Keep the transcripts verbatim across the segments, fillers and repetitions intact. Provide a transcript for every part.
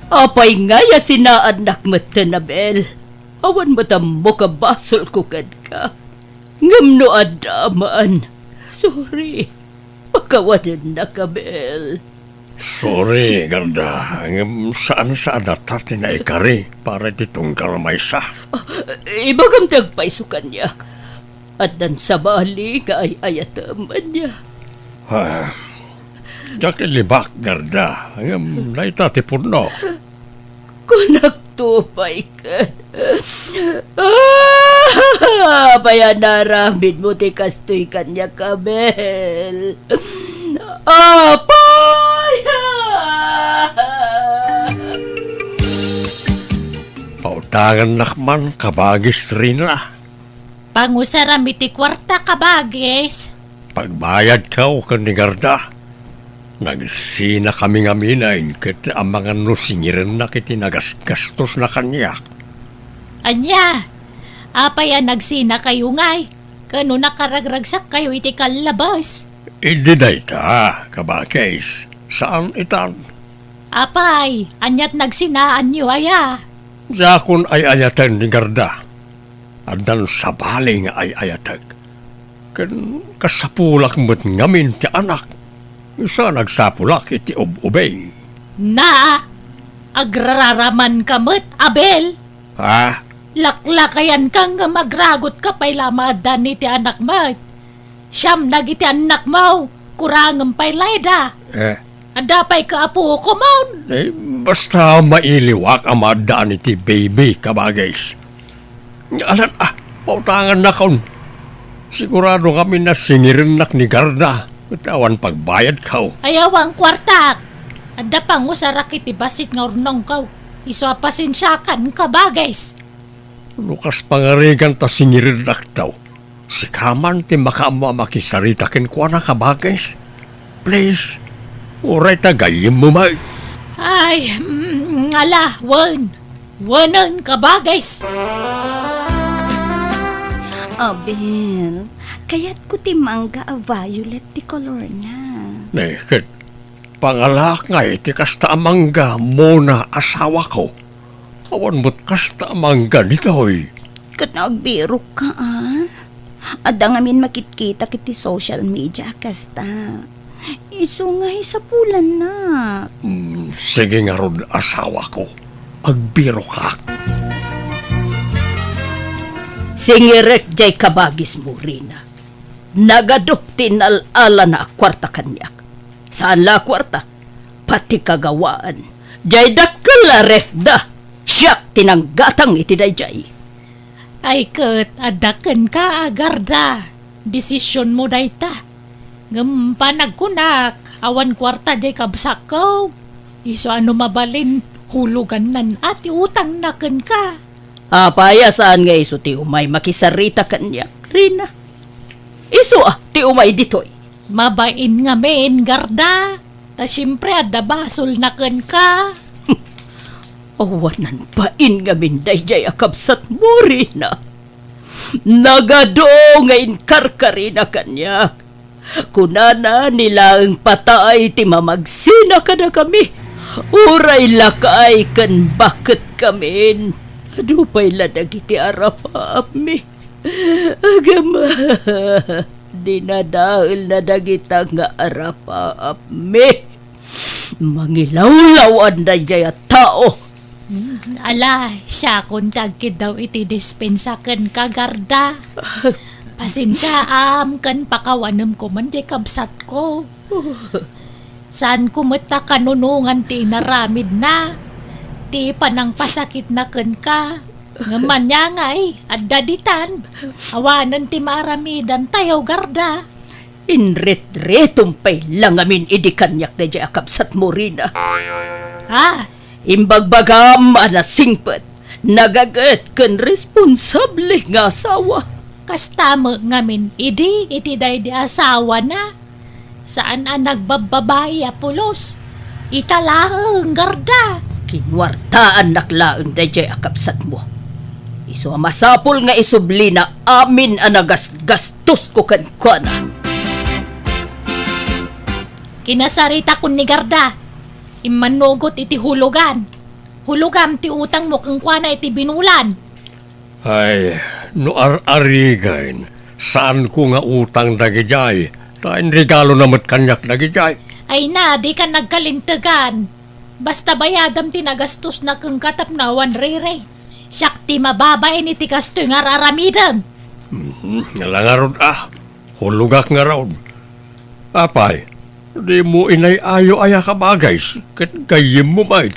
Apay ngay a sinaannak metten, Abel? Awan met ammok a basolko kenka. Ngem no adda man, sorry, pakawanennak, Abel. Sorry, Garda, ngem saan-saannata ti naikari para iti tunggal maysa. Ah, ibagam ti agpayso kaniak. Addan sabali nga ay-ayatem, ania? Ah, diak ilibak, Garda, ngem dayta ti pudno. Kunakto pay ket. Ah, apay a naaramidmo ti kastoy kaniak, Abel? Apay! Pautangannak man, kabagis Rina. Pangusaram iti kuarta, kabagis. Pagbayadkaw ken ni Garda. Nagsinakami ngamin ket amangan no singirennak iti nagasgastosna kaniak. Ania? Apay a nagsinakayo ngay? Ken no nakaragragsakkayo iti kallabes? Idi dayta, kabagis, saan itan. Apay, aniat nagsinaanyo aya? Diakon ay-ayaten ni Garda. Addan sabali nga ay-ayatek. Ken kasapulak met ngamin ti anak. Isu a nagsapulak iti ub-ubing. Na, agrararamanka met, Abel. Ha? Laklakayanka ngem agragutka pay la maaddan iti anak met. Siam dagiti annakmo, kurangem pay layda. Eh. Adda pay kaapukomon. Eh, basta mailiwak a maaddaan iti baby, kabagis. Alan, ah, pautangannakon. Sigurado ngamin a singirennak ni Garda, ket awan pagbayadkaw. Ayaw a kuartak. Adda pangusarak iti bassit nga urnongko. Isu a pasensiakan, kabagis. No kas pangarigan ta singirennak daw, sika man ti makaammo a makisarita kenkuana, kabagis. Please, uray ta gayyemmo met. Ay, mm, ala, wen. Wenen, kabagis. Abel, kayatko ti mangga a violet ti kolor niya. Ne, ket pangalaak ngay ti kasta a mangga, Mona, asawako. Awan met kasta a mangga ditoy. Ket agbirokka, a? Adda ngamin makitkitak iti social media a kasta. Isu nga isapulannak. Mm, sige ngarud, asawako. Agbirokak. Singirek jay kabagismo, Rina. Nagadu ti inal-alana a kuarta kaniak. Saan la a kuarta, pati kagawaan. Jay dakkel a refda, siak ti nanggatang iti dayjay. Ay ket, adda kenka, Garda. Desisionmo dayta. Ngem panagkunak, awan kuarta jay kabsatko. Isu a no mabalin, huloganna ti utangna kenka. Apay a saan nga isu ti umay makisarita kaniak, Rina? Isu a ti umay ditoy. Mabain ngamin, Garda. Ta siempre, adda basolna kenka. Awanan bain ngamin dayjay a kabsatmo, Rina. Nagadu nga inkarkarina kaniak. Kunana, ni laeng patay ti mamagsina kadakami. Uray lakay ken baketkamin. Adu pay la dagiti arapaapmi. Agama, dinadaelna dagita nga arapaapmi. Mangilawlaw-an dayjay a tao. Mm, ala, siakon ti agkiddaw iti dispensa kenka, Garda. Pasensiaam ken pakawanem koma jay kabsatko. Saanko met a kanunongan ti inaramidna, ti panangpasakitna kenka. Ngem ania ngay, adda ditan. Awanen ti maaramidantayo, Garda. Inritritmo pay la ngamin idi kaniak dayjay a kabsatmo, Rina. Ah, imbagbagam a nasingpet, nagaget ken responsable nga asawa. Kasta met ngamin idi iti daydi asawana. Saan a nagbabbabai a pulos. Ita laeng, Garda. Kinuartaannak laeng dayjay a kabsatmo. Isu a masapul nga isublina amin a nagasgastosko kenkuana. Kinasaritakon ni Garda. Immanugot iti hulogan. Hulogam ti utangmo kenkuana iti binulan. Ay, no ar-arigen, saanko nga utang dagidiay, ta inregalona met kaniak dagidiay. Ay na, dika nagkalintegan. Basta bayadam ti nagastosna kenka tapno awan riri. Siak ti mababain iti kastoy nga ar-aramidem. Mhm, ala ngarud a, hulogak ngarud. Apay, dimo inay-ayo aya ka bagay, ket gayyemmo met.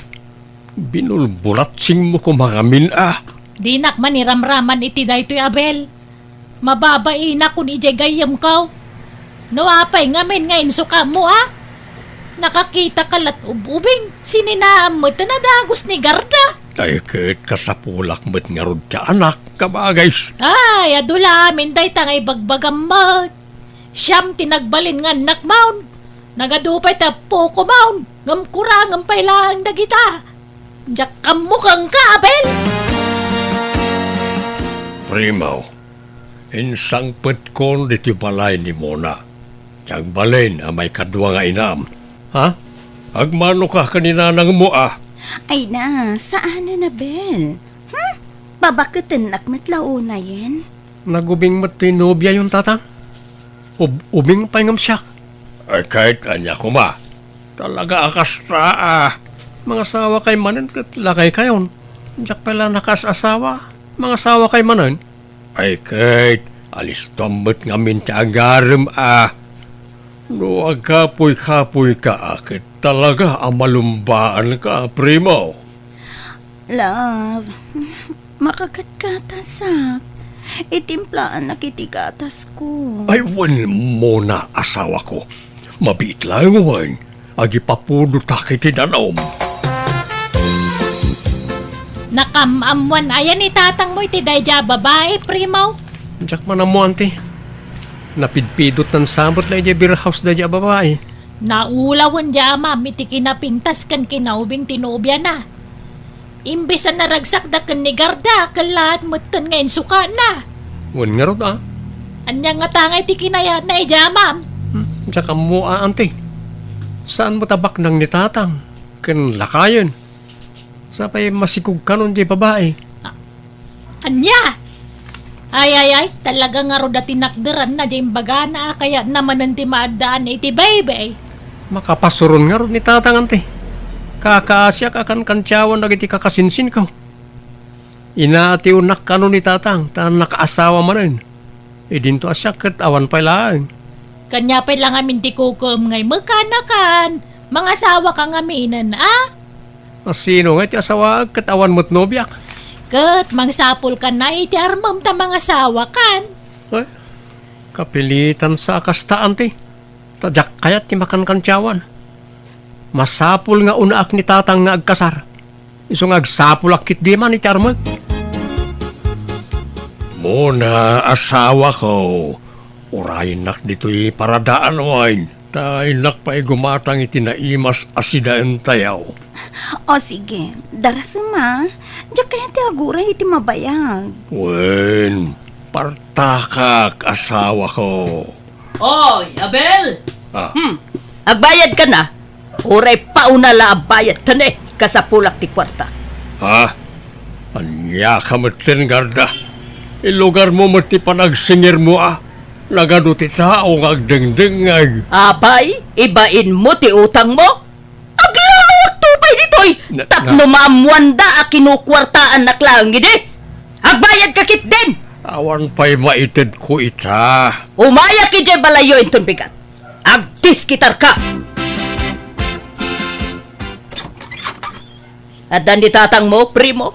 Binulbulatsingmo koma ngamin a. Dinak maniramraman iti daytoy, Abel. Mababainak kun idiay gayyemko. No apay ngamin nga insukaammo a? Nakakitaka la't ub-ubing, sininaam met a dagus ni Garda. Ay, ket kasapulak met ngarud ti anak, kabagis. Ay, adu la amin dayta nga ibagbagam met. Siam ti nagbalin nga annakmon. Nagadu pay ti appokomon, ngem kurangem pay laeng dagita. Diak ammo kenka, Abel! Primo, insangpetkon ditoy balay ni Mona. Ti agbalin a maikadua nga inam. Ha? Agmanoka ken ni nanangmo a? Ay na, saanen, Abel. Hmm? Babaketennak met la unayen. Nagubing met ti nobiayon, Tatang? Ub-, ubing pay ngem siak. Ay, ket ania koma? Talaga a kasta a. Mangasawakay manen ket lakaykayon. Diak pay la nakaas-asawa. Mangasawakay manen. Ay, ket alistuam met ngamin ti agarem a. No agkapuy-kapuyka a, ket talaga a malumbaanka, Primo. Love, makagatgatasak. Itimplaanak iti gatasko. Ay, wen, Mona, asawako. Mabiit laeng wen, agipapudota iti danum. Nakam-ammoan aya ni tatangmo iti daydiay a babai, Primo? Diak man ammo, Auntie. Napidpidot nan sabet la idiay beer house daydiay a babai. Naulawen di amam iti kinapintas ken kinaubing ti nobiana. Imbes a naragsakda ken ni Garda, kellaat metten nga insukana. Wen ngarud a. Ania ngata nga iti kinayatna idiay amam? Hmm, diak ammo a, Auntie. Saan met a baknang ni Tatang ken lakayen? Sapay masikog kanon diay babai. A-, ania? Ay, ay, ay, talaga ngarud a tinakderanna diay imbagana a kayatna manen ti maaddaan iti baybay. Makapasuron ngarud ni Tatang, Auntie. Kakaasiak a kankantiawan dagiti kakasinsinko. Inaatiwnak kanon ni Tatang ta nakaasawa manen. Idinto a siak ket awan pay laeng. Kania pay la ngamin ti kukuem nga imekanakan, mangasawaka ngaminen a? A sino ngay ti asawaek ket awan met nobiak? Ket mangsapulkan a iti armem ta mangasawakan. Ay, kapilitan sa a kasta, Auntie. Ta diak kayat ti makankantiawan. Masapul nga unaak ni Tatang nga agkasar. Isu nga agsapulak ketdi man iti armek. Mona, asawako, urayennak ditoy paradaan wen, ta innak pay gumatang iti naimas a sidaentayo. O sige, darasem a. Diak kayat ti aguray iti mabayag. Wen, partakak, asawako. Oy, Abel! Ah. Hmm. Agbayad ka na? Uray pauna la a bayad, tane, kasapulak ti kuarta. Ha? Ania ka metten, Garda? Ilugarmo met ti panagsingirmo a. Nagadu ti tao nga agdengdengngeg. Apay, ibainmo ti utangmo? Aglawakto pay ditoy, na-, tapno na- maammoanda a kinukuartaannak laeng idi. Agbayad ka ketdin! Awan pay maitedko ita. Umayak idiay balayyo inton bigat. Agdiskitarka! Adda ni tatangmo, primo?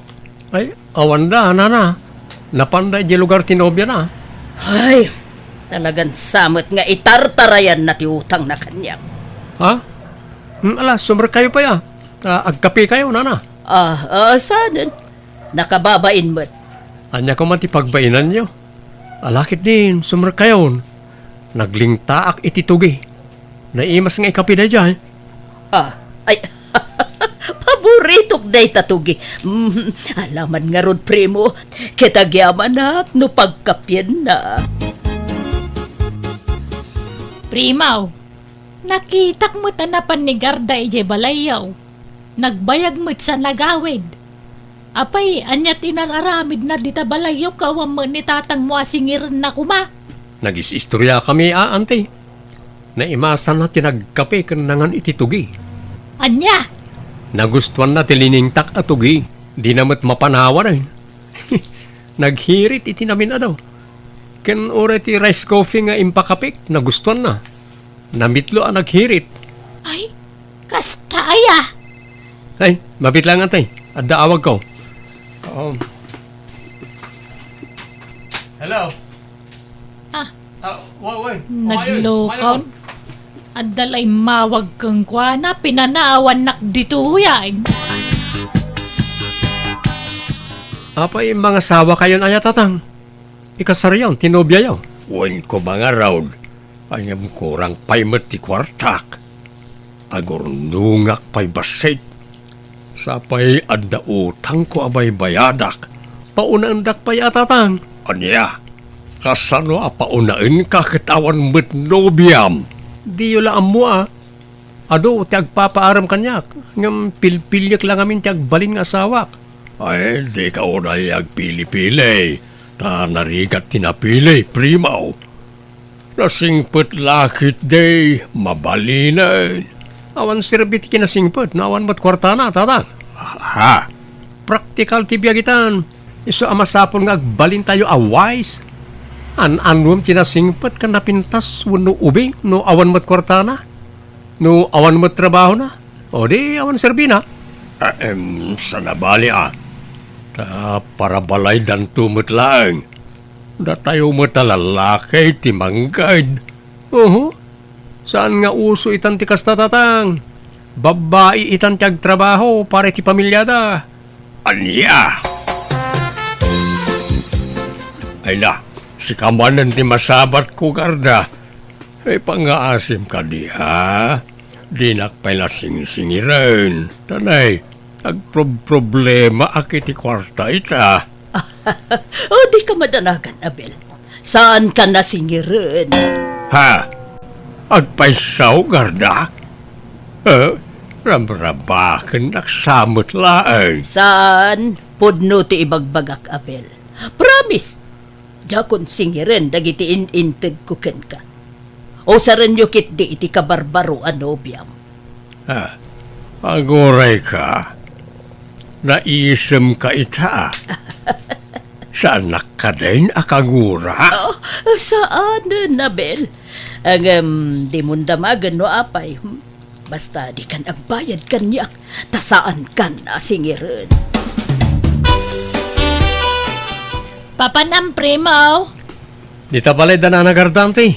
Ay, awanda, nana. Napanda idiay lugar ti nobiana. Ay, talagan sa met nga itartarayanna ti utangna kaniak. Ha? Hmm, ala, sumrekkayo pay a. Ta agkapekayo, nana. Ah, ah, sanen? Nakababain met. Ania koma ti pagbainanyo? Ala ketdin, sumrekkayon. Naglingtaak iti tugi. Naimas nga ikapi daydiay. Ah, ay, paboritok dayta tugi. Mm, alaman ngarud, primo, ket agyamanak no pagkapienna. Primo, nakitak met a napan ni Garda idiay balayyo. Nagbayag met sa nagawid. Apay, ania ti inar-aramidna dita balayyo, awan met ni tatangmo a singirenna koma? Nagis-istoriakami a, anti. Naimasanna ti nagkape ken nangan iti tugi. Ania? Nagustuanna ti liningtak a tugi. Dina met mapan awanen. Naghirit iti namin-adu. Ken uray ti rice coffee nga impakapek, nagustuanna. Namitlo a naghirit. Ay, kasta aya? Ay, mabit lang, anti. Adda awagko. Oo. Hello? Ah. Ah, wa-, way. Naglokaw. Adda la immawag kenkuana, pinanaawannak ditoyen. Apay, mangasawakayon aya, tatang? Ikasaryon ti nobiayo? Wen ko mangarud, ngem kurang pay met ti kuartak. Agurnongak pay bassit. Sapay adda utangko a baybayadak. Paunaendak pay a, tatang. Ania? Kasano a paunaenka ket awan met nobiam? Diyo la ammo a. Adu ti agpapaarem kaniak, ngem pilpiliek la ngamin ti agbalin nga asawak. Ay, dika unay agpili-pili, ta narigat ti napili, primo. Nasingpet la ketdi, mabalinen. Awan serbi ti kinasingpet no awan met kuartana, tatang. Ha? Praktikal ti biag itan. Isu a masapul nga agbalintayo a wise. An-anuem ti nasingpet ken napintas wenno ubing no awan met kuartana? No awan met trabahona? O di awan serbina? Ahem, saan a bali a. Ta parabalaydanto met laeng. Datayo met a lalaki ti mangged. Oho. Saan nga uso itan ti kasta, tatang? Babbai itan ti agtrabaho para iti pamiliada. Ania? Ay na, sika manen ti masabatko, Garda. Ay, pangngaasim kadi, ha? Dinak pay la singsingiren. Tanay, agprob-problemaak iti kuarta ita. O, dika madanagan, Abel. Saanka nasingiren. Ha? Agpayso, Garda? Eh, ramrabakennak sa met laeng. Saan? Pudno ti ibagbagak, Abel. Promise! Diakon singiren dagiti in-intedko kenka. Usarenyo ketdi iti kabarbaro a nobiam. Ah, agurayka. Naisemka ita. Saannak kadin a kagura? Oh, saanen, Abel. Ngem, dimon damagen no apay. Hmm? Basta dikan agbayad kaniak, ta saankan a singiren. Papanam, primo. Dita balay da Nana Garda, anti?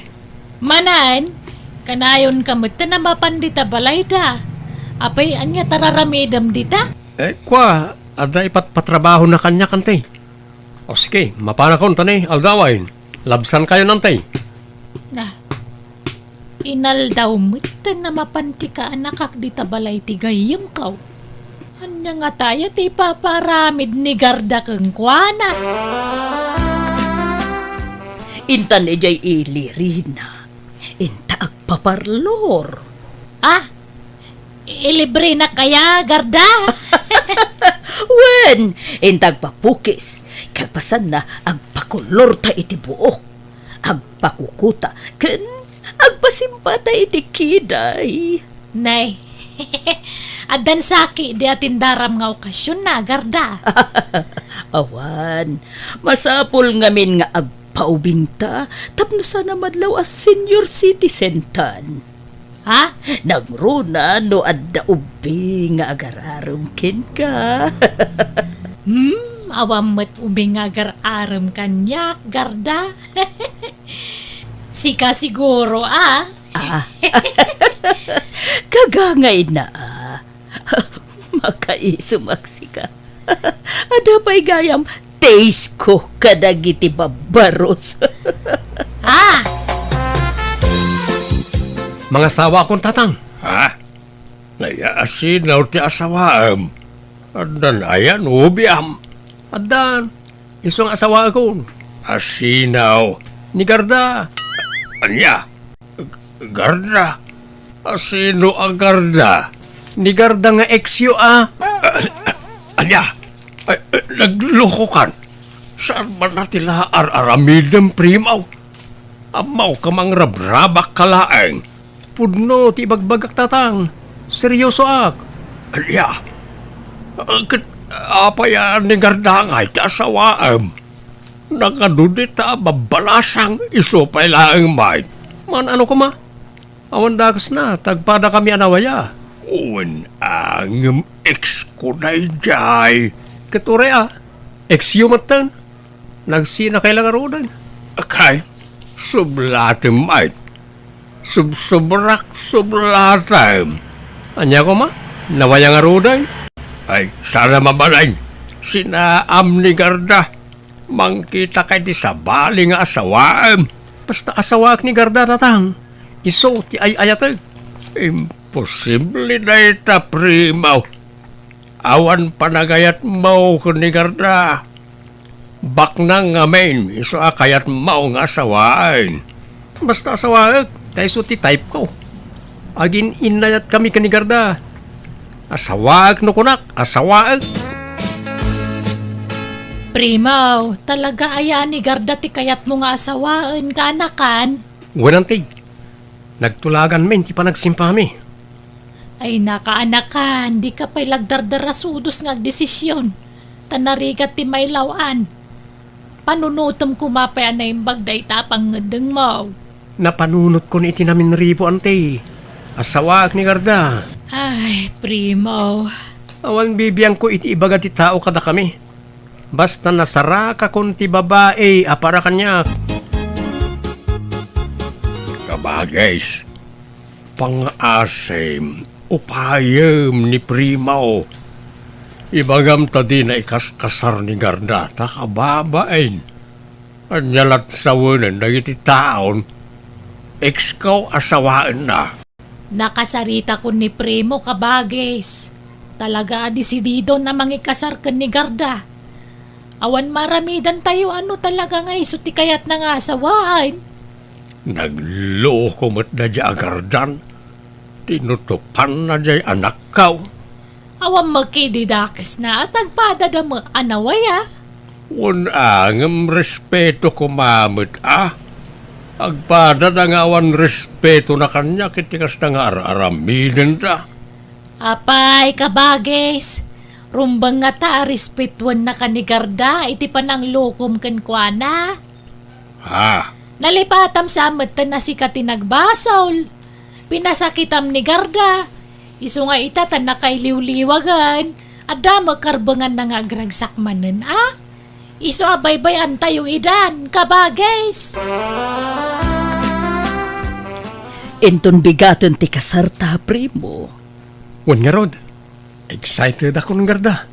Manen, kanayonka met a mapan dita balayda. Apay, ania ti ar-aramidem dita? Eh, kua, adda ipatpatrabahona kaniak, anti. O sige, mapanakon, ta ni, aldawen. Labsankayon, anti. Na, inaldaw met a mapan ti kaanakak dita balay ti gayyemko. Ania ngata aya ti ipapaaramid ni Garda kenkuana? Intan idiay ili, Rina. Inta agpaparlor. Ah, ilibrenak aya, Garda? Wen, inta agpapukis. Kalpasanna, agpakolorta iti buok. Agpakukuta, ken agpasimpata iti kiday. Nay, addan saki di atindaram nga okasionna, Garda? Awan, masapul ngamin nga agpaubingta tapno saan a madlaw a senior citizen tan. Ha? Nangruna no adda ubing nga agar-arem kenka. Hmm, awan met ubing nga agar-arem kaniak, Garda. Sika siguro, ah. Ah. Kagangayna, ah. Makaisumak sika. Adda pay gayam taste ko kadagiti babbaros. Ah! Mangasawakon, tatang. Ha? Nayaasinaw ti asawaem. Addan aya nobiam? Addan. Isu nga asawaekon. Asinaw? Ni Garda. Ania? Garda? Asino a Garda? Ni Garda nga ex-yo a. Ah, ania? Ay, eh, naglokokan. Saan man na ti la ar-aramidem, Primo? Ammawka mangrabrabak ka laeng. Pudno ti ibagbagak, Tatang. Seryosoak. Ania? Ah, ket apay a ni Garda ngay ti asawaem? Nakadudi ta babbalasang isu pay laeng met. Man-ano koma? Awan dakesna, tagpadakami a nawaya. Wen a, ngem ex ko daydiay. Ket uray a, ex-yo metten. Nagsinakay la ngaruden. Kay, sublatem met. Subsobrak, sublatem. Ania koma? Nawaya ngaruden? Ay, saan a mabalin. Sinaam ni Garda. Mangkitak iti sabali nga asawaem. Basta asawaek ni Garda, Tatang. Isu ti ay-ayatek. Imposible dayta, Primo. Awan panagayatmo ken ni Garda. Baknang ngamin, isu a kayatmo nga asawaen. Basta asawaek, ta isu ti type ko. Agin-innayatkami ken ni Garda. Asawaek no kunak, asawaek. Primo, talaga aya ni Garda ti kayatmo nga asawaen, kaanakan? Wen, Auntie. Nagtulaganmin ti panagsimpami. Ay, nakaanakan, dika pay la agdardarasudos nga agdesisyon. Ta narigat ti mailaw-an. Panunotem koma pay a naimbag dayta a pangngeddengmo. Napanunotkon iti naminribo, Auntie. Asawaek ni Garda. Ay, Primo. Awan bibiangko iti ibaga ti tao kadakami. Basta nasarakakon ti babai a para kaniak. Kabagis, pangaasim, upayem ni Primo. Ibagam ta dina ikaskasar ni Garda ta kababain. Ania lat sawenen dagiti taon, ex ko a sawaenna. Nakasaritakon ni Primo, kabagis. Talaga a desididon a mangikasar ken ni Garda. Awan maaramidantayo a no talaga nga isu ti kayatna nga asawaen. Nagloko met daydiay a Gardan. Tinutopanna diay anakko. Awan met kadi dakesna a tagpadada met a nawaya. Wen a, ngem respeto koma met a. Agpadada nga awan respetona kaniak iti kasta nga ar-aramidenda. Apay, kabagis, rumbeng ngata a respetuennaka ni Garda iti pananglokom kenkuana? Ha? Nalipatam sa metten a sika ti nagbasol. Pinasakitam ni Garda. Isu nga ita ta nakailiwliwagen. Adda met karbenganna nga agragsak manen a. Isu a baybay-antayo idan, kabagis. Inton bigaten ti kasarta, Primo. Wen ngarud, excited akon, Garda.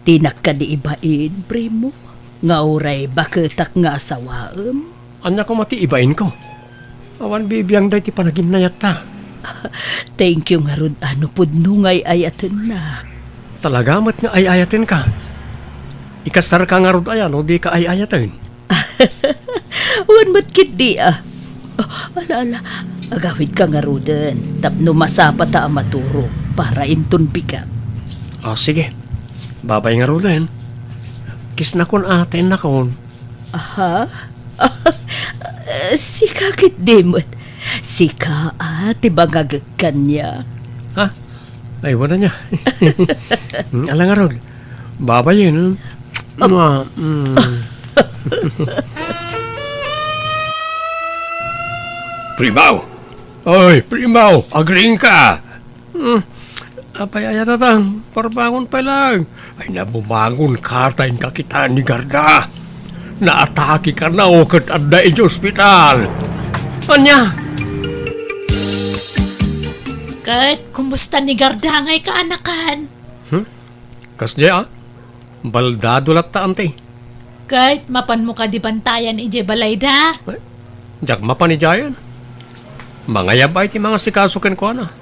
Dinak kadi ibain, Primo, nga uray baketak nga asawaem? Ania koma ti ibainko? Awan bibiang daydi panaginayatta. Thank you ngarud a no pudno nga ay-ayatennak. Talaga met nga ay-ayatenka. Ikasarka ngarud aya no dika ay-ayaten? Wen met ketdi a. Oh, ala, ala. Agawidka ngaruden tapno masapata a maturog para inton bigat. Ah, sige. Babay ngaruden. Kissnakon a, tennakon. Aha? Sika ketdi met. Sika a ti bangagek kaniak. Ha? Ay, wala niya. Mm, ala ngarud. Babayen, ah. Mua, mm. Primaw! Oy, Primaw! Agriingka! Hmm. Apay aya, Tatang? Parbangon pay laeng. Ay, nabumangon ka ta inka kitaan ni Garda. Naatake kano ket adda idiay ospital. Ania? Ket kumusta ni Garda ngay kaanakan? Hmm? Kasdiay a? Baldado latta, Auntie. Ket mapanmo kadi bantayan idiay balayda? Ay, diak mapan idiayen. Mangayab ay ti mangasikaso kenkuana.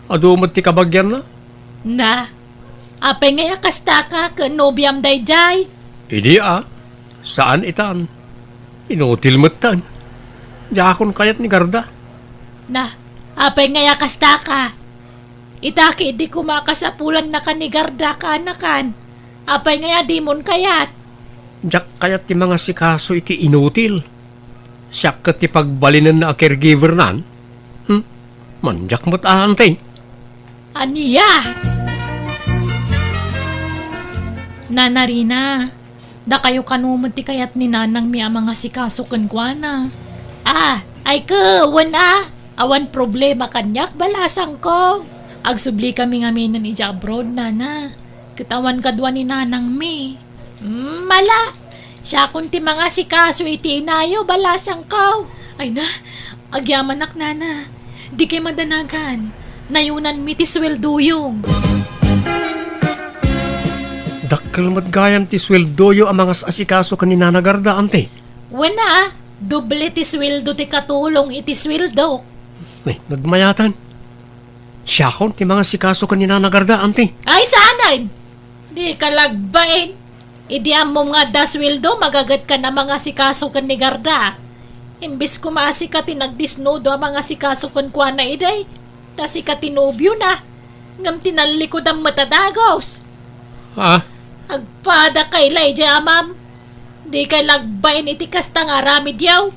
Adu met ti kabagianna. Na, apay ngay a kastaka ken nobiam daydiay? Idi a, saan itan. Inutil metten. Diakon kayat ni Garda. Na, apay ngay a kastaka? Ita ketdi koma a kasapulanna kan ni Garda kaanakan. Apay ngay a dimon kayat? Diak kayat ti mangasikaso iti inutil. Siak ket ti pagbalinenna a caregiver-nan. Hmm? Mandiak met a, Ante. Ania? Nana Rina, dakayo kano met ti kayat ni nanangmi a mangasikaso kenkuana. Ah, ay ket, wen a, awan problema kaniak, balasangko. Agsublikamin ngamin idiay abroad, nana. Ket awan kadua ni nanangmi. Mm, mala, siakon ti mangasikaso iti inayo, balasangko. Ay na, agyamanak, nana. Dikay madanagan. Nayunanmi ti sueldoyo. Dakkel met gayam ti sueldoyo a mangas-asikaso ken ni Nana Garda, Ante. Wen a, doble ti sueldo ti katulong iti sueldok. Ay, nagmayatan. Siakon ti mangasikaso ken ni Nana Garda, Ante. Ay, saanen? Dika lagbain. Idi ammom nga adda sueldo, magagetka a mangasikaso ken ni Garda. Imbes koma a sika ti nagdisnudo a mangasikaso kenkuana idi, ta sika ti nobiona, ngem tinallikodam met a dagus. Ha? Agpadakay la idiay amam. Dikay lagbain iti kasta nga aramidyo.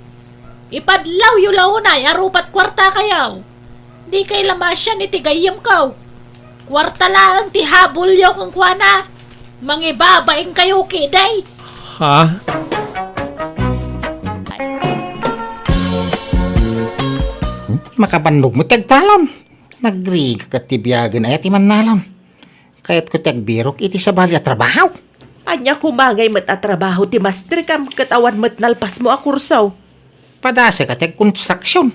Ipadlawyo la unay a rupat kuartakayo. Dikay la masian iti gayyemko. Kuarta laeng ti habulyo kenkuana. Mangibabainkayo ketdi. Ha? Hmm? Makabannog met ti agtalon. Nagrigat ti biagen aya ti mannalon. Kayatko ti agbirok iti sabali a trabaho. Ania koma ngay met a trabaho ti mastrikam ket awan met nalpasmo a kurso? Padasek a ti agkonstruksion.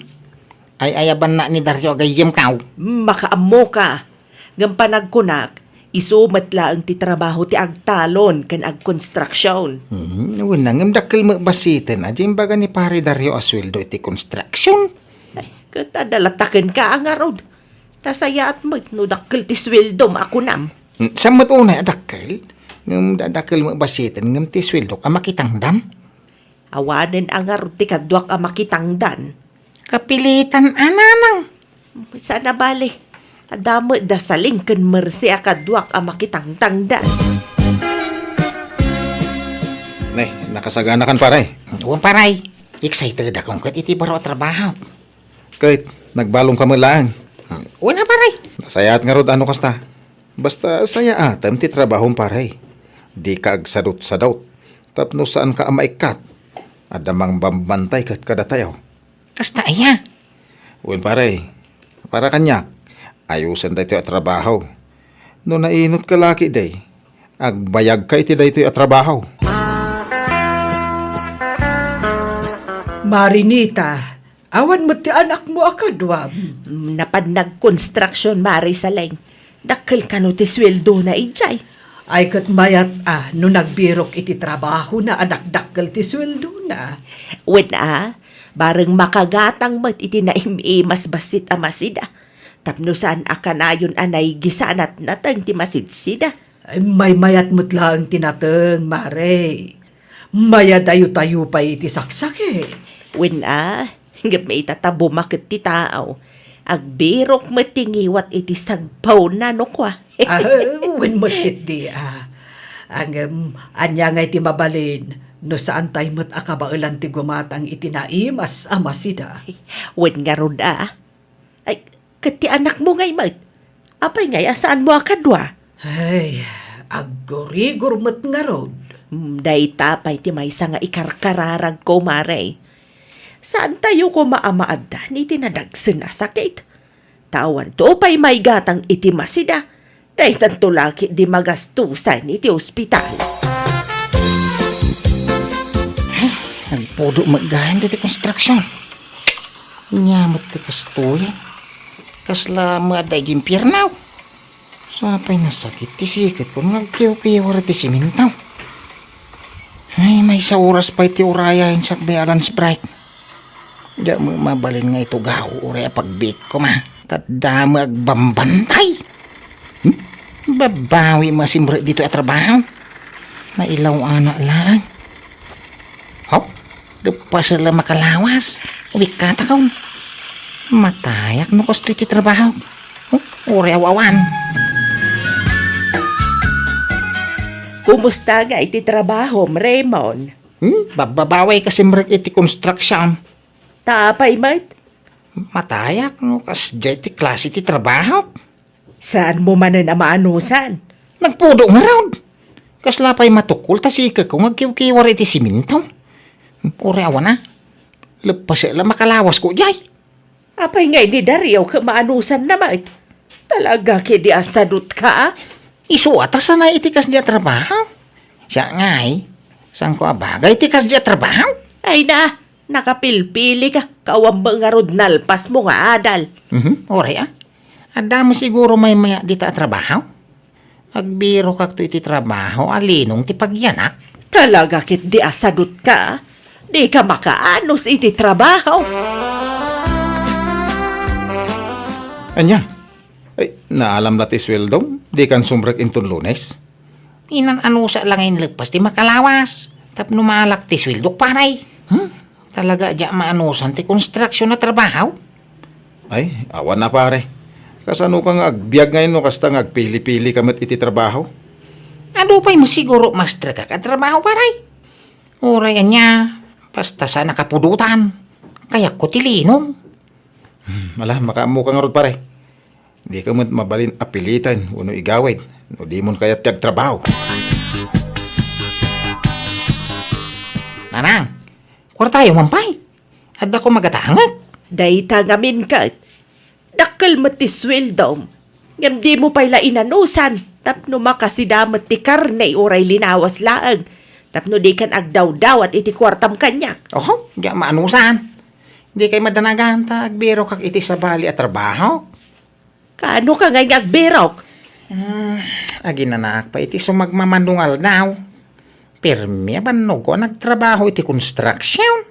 Ay-ayabanna ni Dario a gayyemko. Makaammoka. Ngem panagkunak, isu met laeng ti trabaho ti agtalon ken agkonstruksion. Hmm, wen a, ngem dakkel met bassiten a di imbaga ni Pare Dario a sueldo iti konstruksion. Ay, ket adda latta kenka a ngarud. Nasayaat met no dakkel ti sueldom a kunam. Hmm, saan met unay a dakkel? Ngem da-, dakkel met bassiten ngem ti sueldok a makitangdan. Awanen a ngarud ti kaduak a makitangdan. Kapilitan a nanang. Saan a bale. Adda met da Saling ken Mercy a kaduak a makitangtangdan. Ne, nakasaganakan, pare. Wen, pare. Excited akon ket iti baro a trabaho. Ket, nagbalomka met laeng. Wen a, pare. Nasayaat ngarud a no kasta. Basta sayaatem ti trabahom, pare. Dika agsadutsadut. Tapno saanka a maikkat. Adda mangbambantay ket kadatayo. Kasta aya? Wen, pare. Para kaniak, ayusen daytoy a trabaho. No nainutka la ketdi, agbayagka iti daytoy a trabaho. Marinita, awan met ti anakmo a kaduam? Mm, napan nagkonstruksion, Mare Saleng. Dakkel kano ti sueldona idiay? Ay, ket mayat a no nagbirok iti trabahona a dakdakkel ti sueldona. Wen a, bareng makagatang met iti naim-imas bassit a masida. Tapno saan a kanayon a naigisanat nateng ti masidsida. Ay, maymayat met laeng ti nateng, Mare. Mayadayo-tayo pay iti saksakit. Wen a, ngem ita ta bumaket ti tao, agbirok met ti ngiwat iti sagpawna no kua. Ah, wen met ketdi, ah. Ngem, ania ngay ti mabalin no saantay met a kabaelan ti gumatang iti naimas a masida? Wen ngarud a. Ay, ket ti anakmo ngay met? Apay ngay a saanmo a kadua? Ay, aggurigor met ngarud. Hmm, dayta pay ti maysa nga ikarkararagko, Mare. Saantayo koma a maaddan iti nadagsen a sakit. Ta awanto pay maigatang iti masida. Daytanto la ketdi magastusan iti ospital. Ay, nagpudo met gayam daytoy konstruksion. Ania met ti kastoy? Kasla met adda iti impierno? Sapay nasakit ti siketko nga agkiwkiwar ti simento. Ay, maysa oras pay ti urayen sakbay a lunch break. Diak met mabalin nga itugaw uray a pagbiit koma. Ta adda met agbambantay. Hmm? Babawi met a simrek ditoy a trabaho. Nailaw-anak laeng. Haw? Duppasen la makalawas. Uwikkatakon. Matayak no kastoy ti trabaho. Huh? Uray awan. Kumusta ngay ti trabahom, Raymond? Hmm? Babbabaway ka simrek iti construction. Ta apay met? Matayak no kasdiay ti klase ti trabaho. Saanmo manen a maanusan? Nagpudo ngarud. Kasla pay matukol ta sikeko nga agkiwkiwar iti siminto. Uray awan a. Leppes la makalawasko diay. Apay ngay ni Dario ket maanusanna met? Talaga ketdi a sadutka, a? Isu a ta sanay iti kasdi a trabaho. Siak ngay, saanko a bagay ti kasdi a trabaho. Ay na, nakapilpili ka, kawan met ngarud nalpasmo nga adal. Mhm, uray a. Adda met siguro maymay-at dita a trabaho. Agbirokakto iti trabaho a linong ti pagyanak. Talaga ketdi a sadutka, a. Dika makaanus iti trabaho. Ania? Ay, naalam la ti sueldom? Dikan sumrek inton Lunes? Inan-anusak la nga inleppas ti makalawas tapno maalak ti sueldok, pare. Hmm? Talaga diak maanusan ti construction a trabaho? Ay, awan a, pare. Kasano ka nga agbiag ngay no kasta nga agpili-pili ka met iti trabaho? Adu pay met siguro mastrek a trabaho, pare. Uray ania, basta saan a kapudotan. Kayatko ti linong. Hmm, ala, makaammo ka ngarud, pare. Dika met mabalin a piliten wenno igawid no dimon kayat ti agtrabaho. Nanang, kuartayo man pay. Addako magatangek. Dayta ngamin ket, dakkel met ti sueldom, ngem dimo pay la inanusan tapno makasida met ti karne uray linawas laeng tapno dikan agdawdawat iti kuartam kaniak. Oho, diak maanusan. Dikay madanagan ta agbirokak iti sabali a trabaho. Kaano ka ngay nga agbirok? Hmm, aginanaak pay iti sumagmamano nga aldaw. Pirmi a bannogko a nagtrabaho iti construction.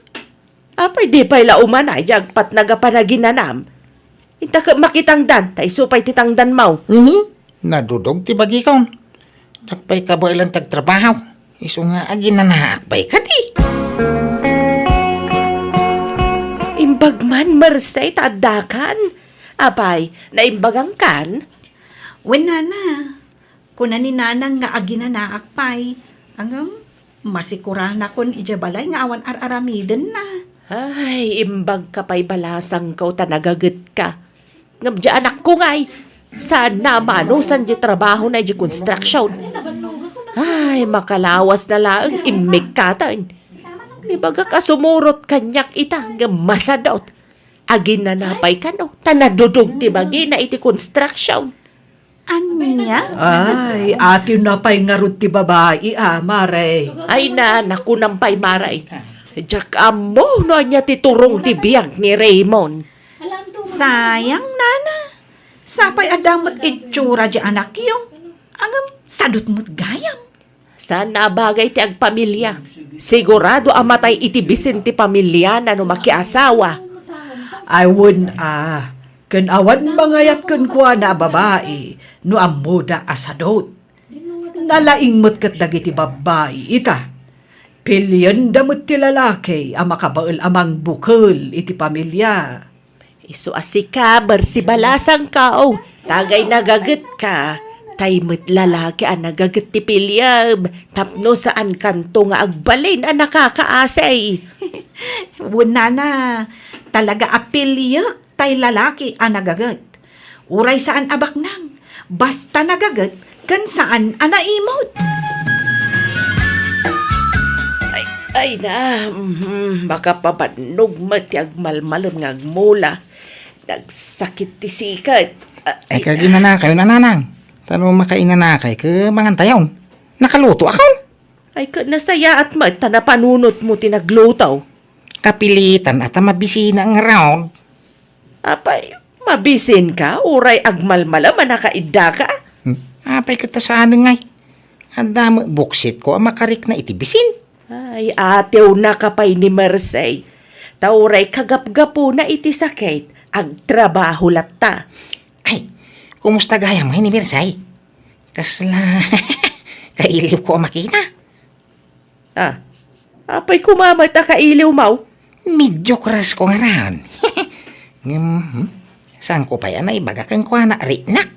Apay di pay la umanay ti agpatnag a panaginanam? Inta ket makitangdan, ta isu pay ti tangdanmo. Mhm. Nadudog ti bagikon. Diak pay kabaelan ti agtrabaho. Isu nga aginanaak pay kadi. Imbag man, Merced, ta addakan. Apay, naimbagankan? Wen, nana. Kuna ni nanang nga aginanaak pay. Ngem, masikuranakon idiay balay nga awan ar-aramidenna. Ay, imbagka pay balasangko ta nagagetka. Ngem diay anakko ngay, saanna a maanusan diay trabahona idiay construction. Ay, makalawasna laeng immikkaten. Ibagak a sumurot kaniak ita, ngem masadut. Aginana pay kano, ta nadudog ti bagina iti construction. Ania? Ay, atiwna pay ngarud ti babai, a, mare. Ay na, nakunam pay, mare. Diak ammo no ania ti turong ti biag ni Raymond. Sayang, nana. Sapay adda met itsura diay anakyo. Ngem, sadut met gayam. Saan a bagay ti agpamilia. Sigurado a matay iti bisin ti pamiliana no makiasawa. Ay, wen a, ken awan mangayat kenkuana a babai no ammoda a sadut. Nalaing met ket dagiti babbai ita. Pilienda met ti lalaki a makabael a mangbukel iti pamilia. Isu a sika, Merced, balasangko, o, tagay nagagetka, tay met lalaki a nagaget ti piliem, tapno saankanto nga agbalin a nakakaasi. Wen, nana, talaga a piliek tay lalaki a nagaget. Uray saan a baknang, basta nagaget ken saan a naimut. Ay, ay na, mhm, makapabannog met ti agmalmalem nga agmula. Nagsakit ti sikat. Ah, ay, ay, kaginanakayon, nanang. Ta no makainanakay, ket mangantayon. Nakalutoakon. Ay, ket nasayaat met ta napanunotmo ti nagluto. Kapilitan a ta mabisina ngarud. Apay, mabisinka, uray agmalmalem a nakaiddaka? Hmm, apay ket ta saanen ngay? Adda met buksitko a makarikna iti bisin. Ay, atiwnaka pay ni Merced. Ta uray kagapgapuna iti sakit, agtrabaho latta. Ay, kumusta gayam ngay ni Merced? Kasla kailiwko a makita. Ah, apay koma met a kailiwmo? Medyo crush ko ngarud. Ngem, hmm? Saanko pay a naibaga kenkuana, riknak.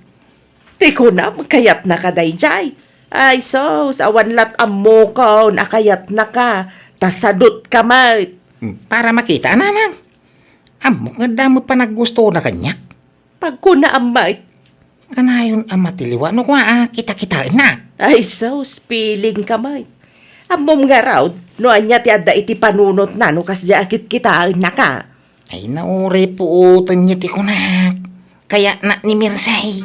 Ti kunam, kayatnaka daydiay. Ay sus, awan lat' ammokon a kayatnaka, ta sadutka met. Hmm, para makita, nanang. Ammok nga adda met panaggustona kaniak. Pagkunaam met. Kanayon a matiliwa no kua a kitakitaenna. Ay sus, pilingka met. Ammom ngarud no ania ti adda iti panunotna no kasdiay a kitkitaennaka. Ay, nauray puoten ti kunak. Kayatnak ni Mirsi.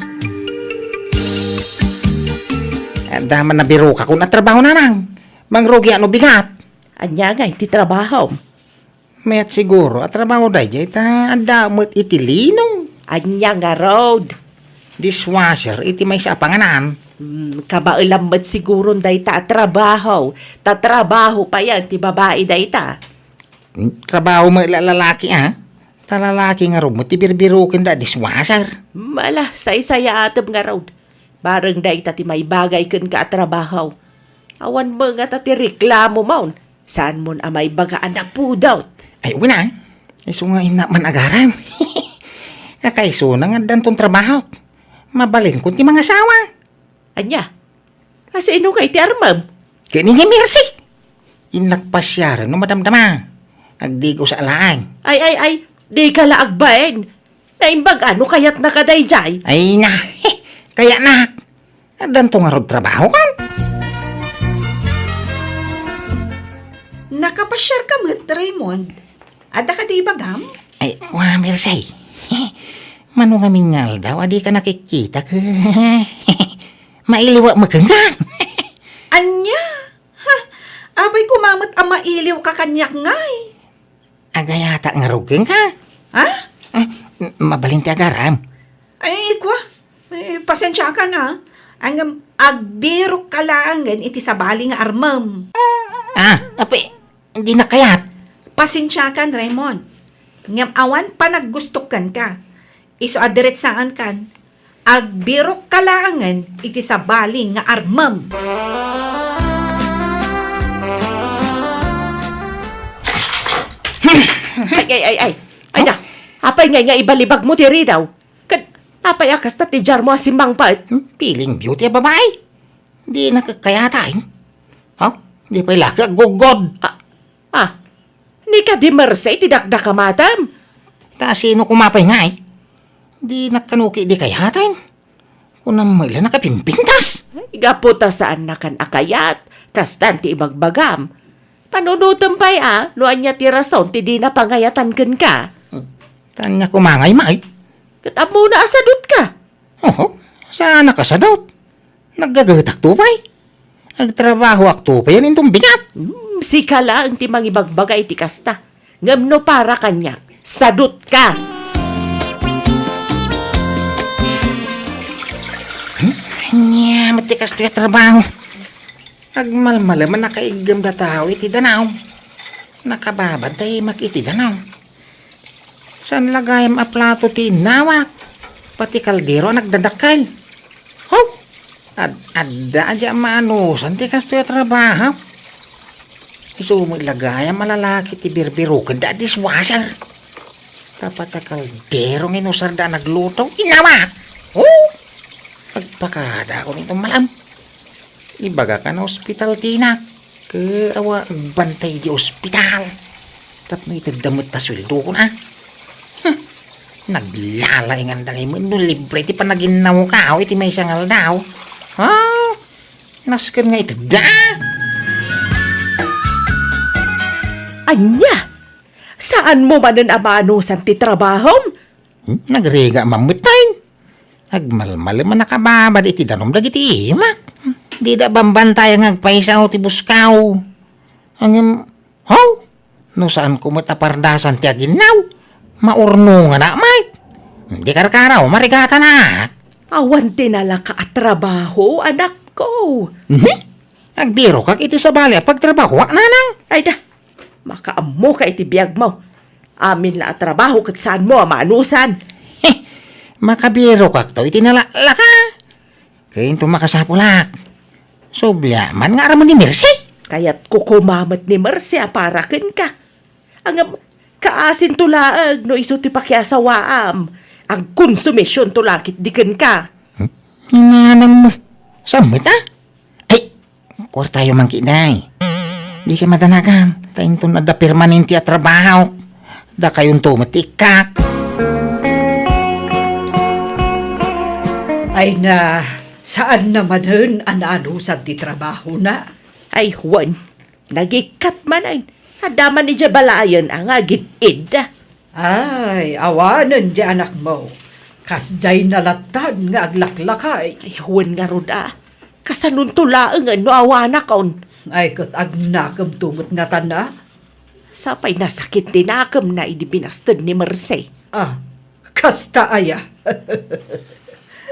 Adda man nabirokakon a trabaho, nanang. Mangrugiak no bigat. Ania ngay ti trabahom? Mayat siguro a trabaho daydiay ta adda met iti linong. Ania ngarud? Dishwasher iti maysa a panganan. Hmm, kabaelam met siguron dayta a trabaho. Ta trabaho payen ti babai dayta. Hmm, trabaho met la lalaki, a? Ta lalaki ngarud met ti birbirokenda a dishwasher. Hmm, ala, saysayaatem ngarud. Bareng dayta ti maibagay kenka a trabaho. Awan met ngata ti reklamomon. Saanmon a maibaga a napudot? Ay, wen a. Isu nga innak man agaram. Kakaisuna nga addanton trabahok. Mabalinkon ti mangasawa. Ania? Asino ngay ti armem? Ken ni Mirsi. Innak pasiaren no madamdama. Agdigo sa alaen. Ay, ay, ay, dika la agbain. Naimbag a no kayatnaka daydiay? Ay na, kayatnak. Addanto ngarud trabahokon. Nakapasiarka met, Raymond. Adda kadi ibagam? Ay, wa, Mirsi. Mano ngamin nga aldaw a dika nakikita ket mailiwak met kenka. Ania? Ha? Apay koma met a mailiwka kaniak ngay? Agayatak ngarud kenka. Ha? Ah, m-, mabalin ti agaram. Ay, kua. Ay, pasensiakan a. Ngem agbirokka laengen iti sabali nga armem. Ah, apay, dinak kayat. Pasensiakan, Raymond. Ngem awan panaggustok kenka. Isu a diretsaankan, agbirokka laengen iti sabali nga armem. Ay, ay, ay, ay. Ay, da. Apay ngay nga ibalibagmo ti ridaw? Ket apay a kasta ti diarmo a simmangpet? Hmm, piling beauty a babai. Dinak kayatan. Ha? Di pay la ka aggugod. Ah, ah. Ni kadi Mercy ti dakdakamatem? Ta sino koma pay ngay? Dinak kano kadi kayatan. Kunam met la nakapimpintas. Ay, gapu ta saannakan a kayat, kastan ti ibagbagam. Panunotem pay a, no ania ti rason ti dina pangayatan kenka. Hmm. Ta ania koma ngay, May? Ket ammona a sadutka. Oho, saanak a sadut. Naggagatak to pay. Agtrabahoak to pay, inton bigat. Hmm, sika laeng ti mangibagbaga iti kasta. Ngem no para kaniak, sadutka. Hmm? Ania met ti kastoy a trabaho? Agmalmalemen a kaiggemda tao iti danaw. Nakababantay met iti danaw. Saan la gayam a plato ti innawak? Pati kaldero a nagdadakkel. Ho! Ad-, adda a diak maanusan ti kastoy a trabaho. Isu met la gayam a lalaki ti birbirokenda a dishwasher. Tapno kaldero nga inusarda a nagluto, innawak! Ho! Agpakadakon inton mal-am. Ibagak a naospital ti inak. Ket awan agbantay di ospital. Tapno itedda met ta sueldokon, a. Hmm. Naglalainganda ngay met no libre ti panaginnawko iti maysa nga aldaw. Ha? Nasken nga itedda. Ania? Saanmo manen a maanusan ti trabahom? Hmm? Nagrigat man met tay. Agmalmalemen a nakababad iti danum dagiti imak. Dida bambantayan nga agpayso ti buskaw. Ngem, haw? No saanko met a pardasan ti aginnaw, maurnonganak met. Di karkaraw, marigatanak. Awan ti nalaka a trabaho, anakko. Mhm. Agbirokak iti sabali a pagtrabahoak, nanang. Ay da, makaammoka iti biagmo. Amin la a trabaho ket saanmo a maanusan. Heh, makabirokakto iti nalaklaka. Ket inton makasapulak, subliak man nga aramon ni Mercy. Kayatko koma met ni Mercy a para kenka. Ngem, kaasinto laeng no isu ti pakiasawaam. Agkonsumisionto la ketdi kenka. Hmm? Inanam mo. Saan met, a? Ay, kuartayo man ketdi. Dika madanagan, ta inton adda permanente a trabaho, dakayonto met ti ikkak. Ay na, saan na manen a naanusan ti trabahona? Ay, wen. Nagikkat manen. Adda man idiay balayen a nga agid-idda. Ay, awanen di anakmo. Kasdiay na lattan nga aglaklakay. Ay, wen ngarud a. Kasanonto laengen no awanakon? Ay, ket agnakemto met ngatan a. Sapay nasakit ti nakemna idi binasted ni Mercy. Ah, kasta aya.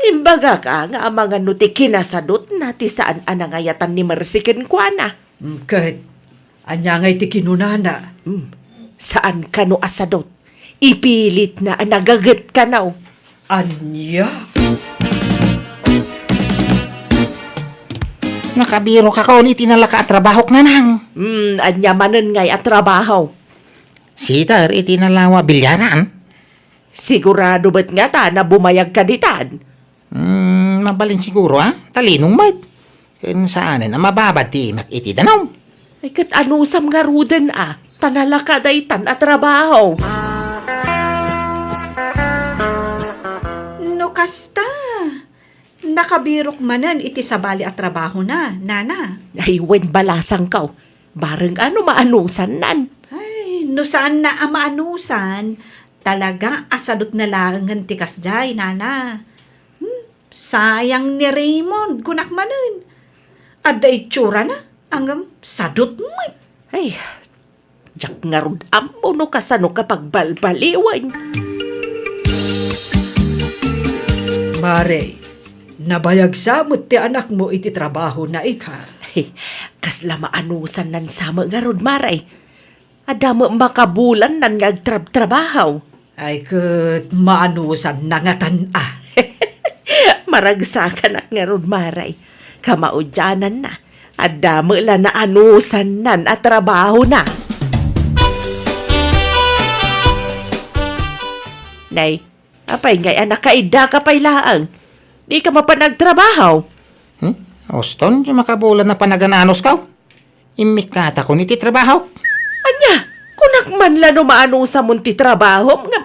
Imbagak a nga amangan no ti kinasadutna ti saan a nangayatan ni Mercy kenkuana. Mm, ket ania ngay ti kinunana? Mm, saan kano a sadut. Ipilitna a nagaget kano. Ania? Nakabirokakon iti nalaka a trabahok, nanang. Mm, ania manen ngay a trabaho? Sider iti nalawa a bilyaran. Sigurado met ngata a bumayagka ditan? Hmm, mabalin siguro, a. Talinong met. Ken saanen a mababad ti imak iti danum. Ay, ket anusam ngaruden a, ta nalaka daytan a trabaho. No kasta, nakabirok manen iti sabali a trabahona, nana. Ay, wen balasangko. Bareng a no maanusannan. Ay, no saanna a maanusan, talaga a sadutna laengen ti kasdiay, nana. Hmm, sayang ni Raymond, kunak manen. Adda itsurana, ngem sadut met. Ay, diak ngarud ammo no kasano ka pagbalbaliwen. Mare, nabayag sa met ti anakmo iti trabahona ita. Ay, kasla maanusannan sa met ngarud, Mare. Adda met makabulannan nga agtrabtrabaho. Ay, ket maanusanna ngatan a. Maragsakanak ngarud, Mare. Kamaudiananna, adda met la naanusannan a trabahona. Nay, apay ngay a nakaiddaka pay laeng? Dika mapan agtrabaho? Hmm? Uston, ti makabulan a panagan-anusko. Immikkatakon iti trabahok. Ania? Kunak man la no maanusamon ti trabahom nga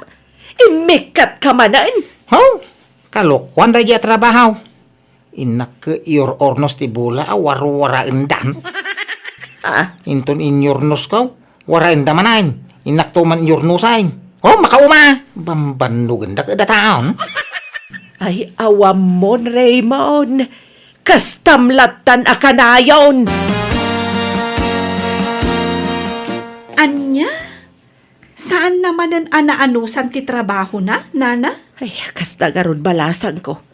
immikkatka manen? Haw? Kalokuan daydi a trabaho. Innak ket iyor-ornos ti bola a warwaraendan. Ah? Inton inyornosko, waraenda manen. Innakto man iyornosen. Oh, makauma! Bambannogenda ket a taon. Ay, awammon, Raymond. Kastam lattan a kanayon. Ania? Saanna manen a naanusan ti trabahona, nana? Ay, kasta ngarud balasangko.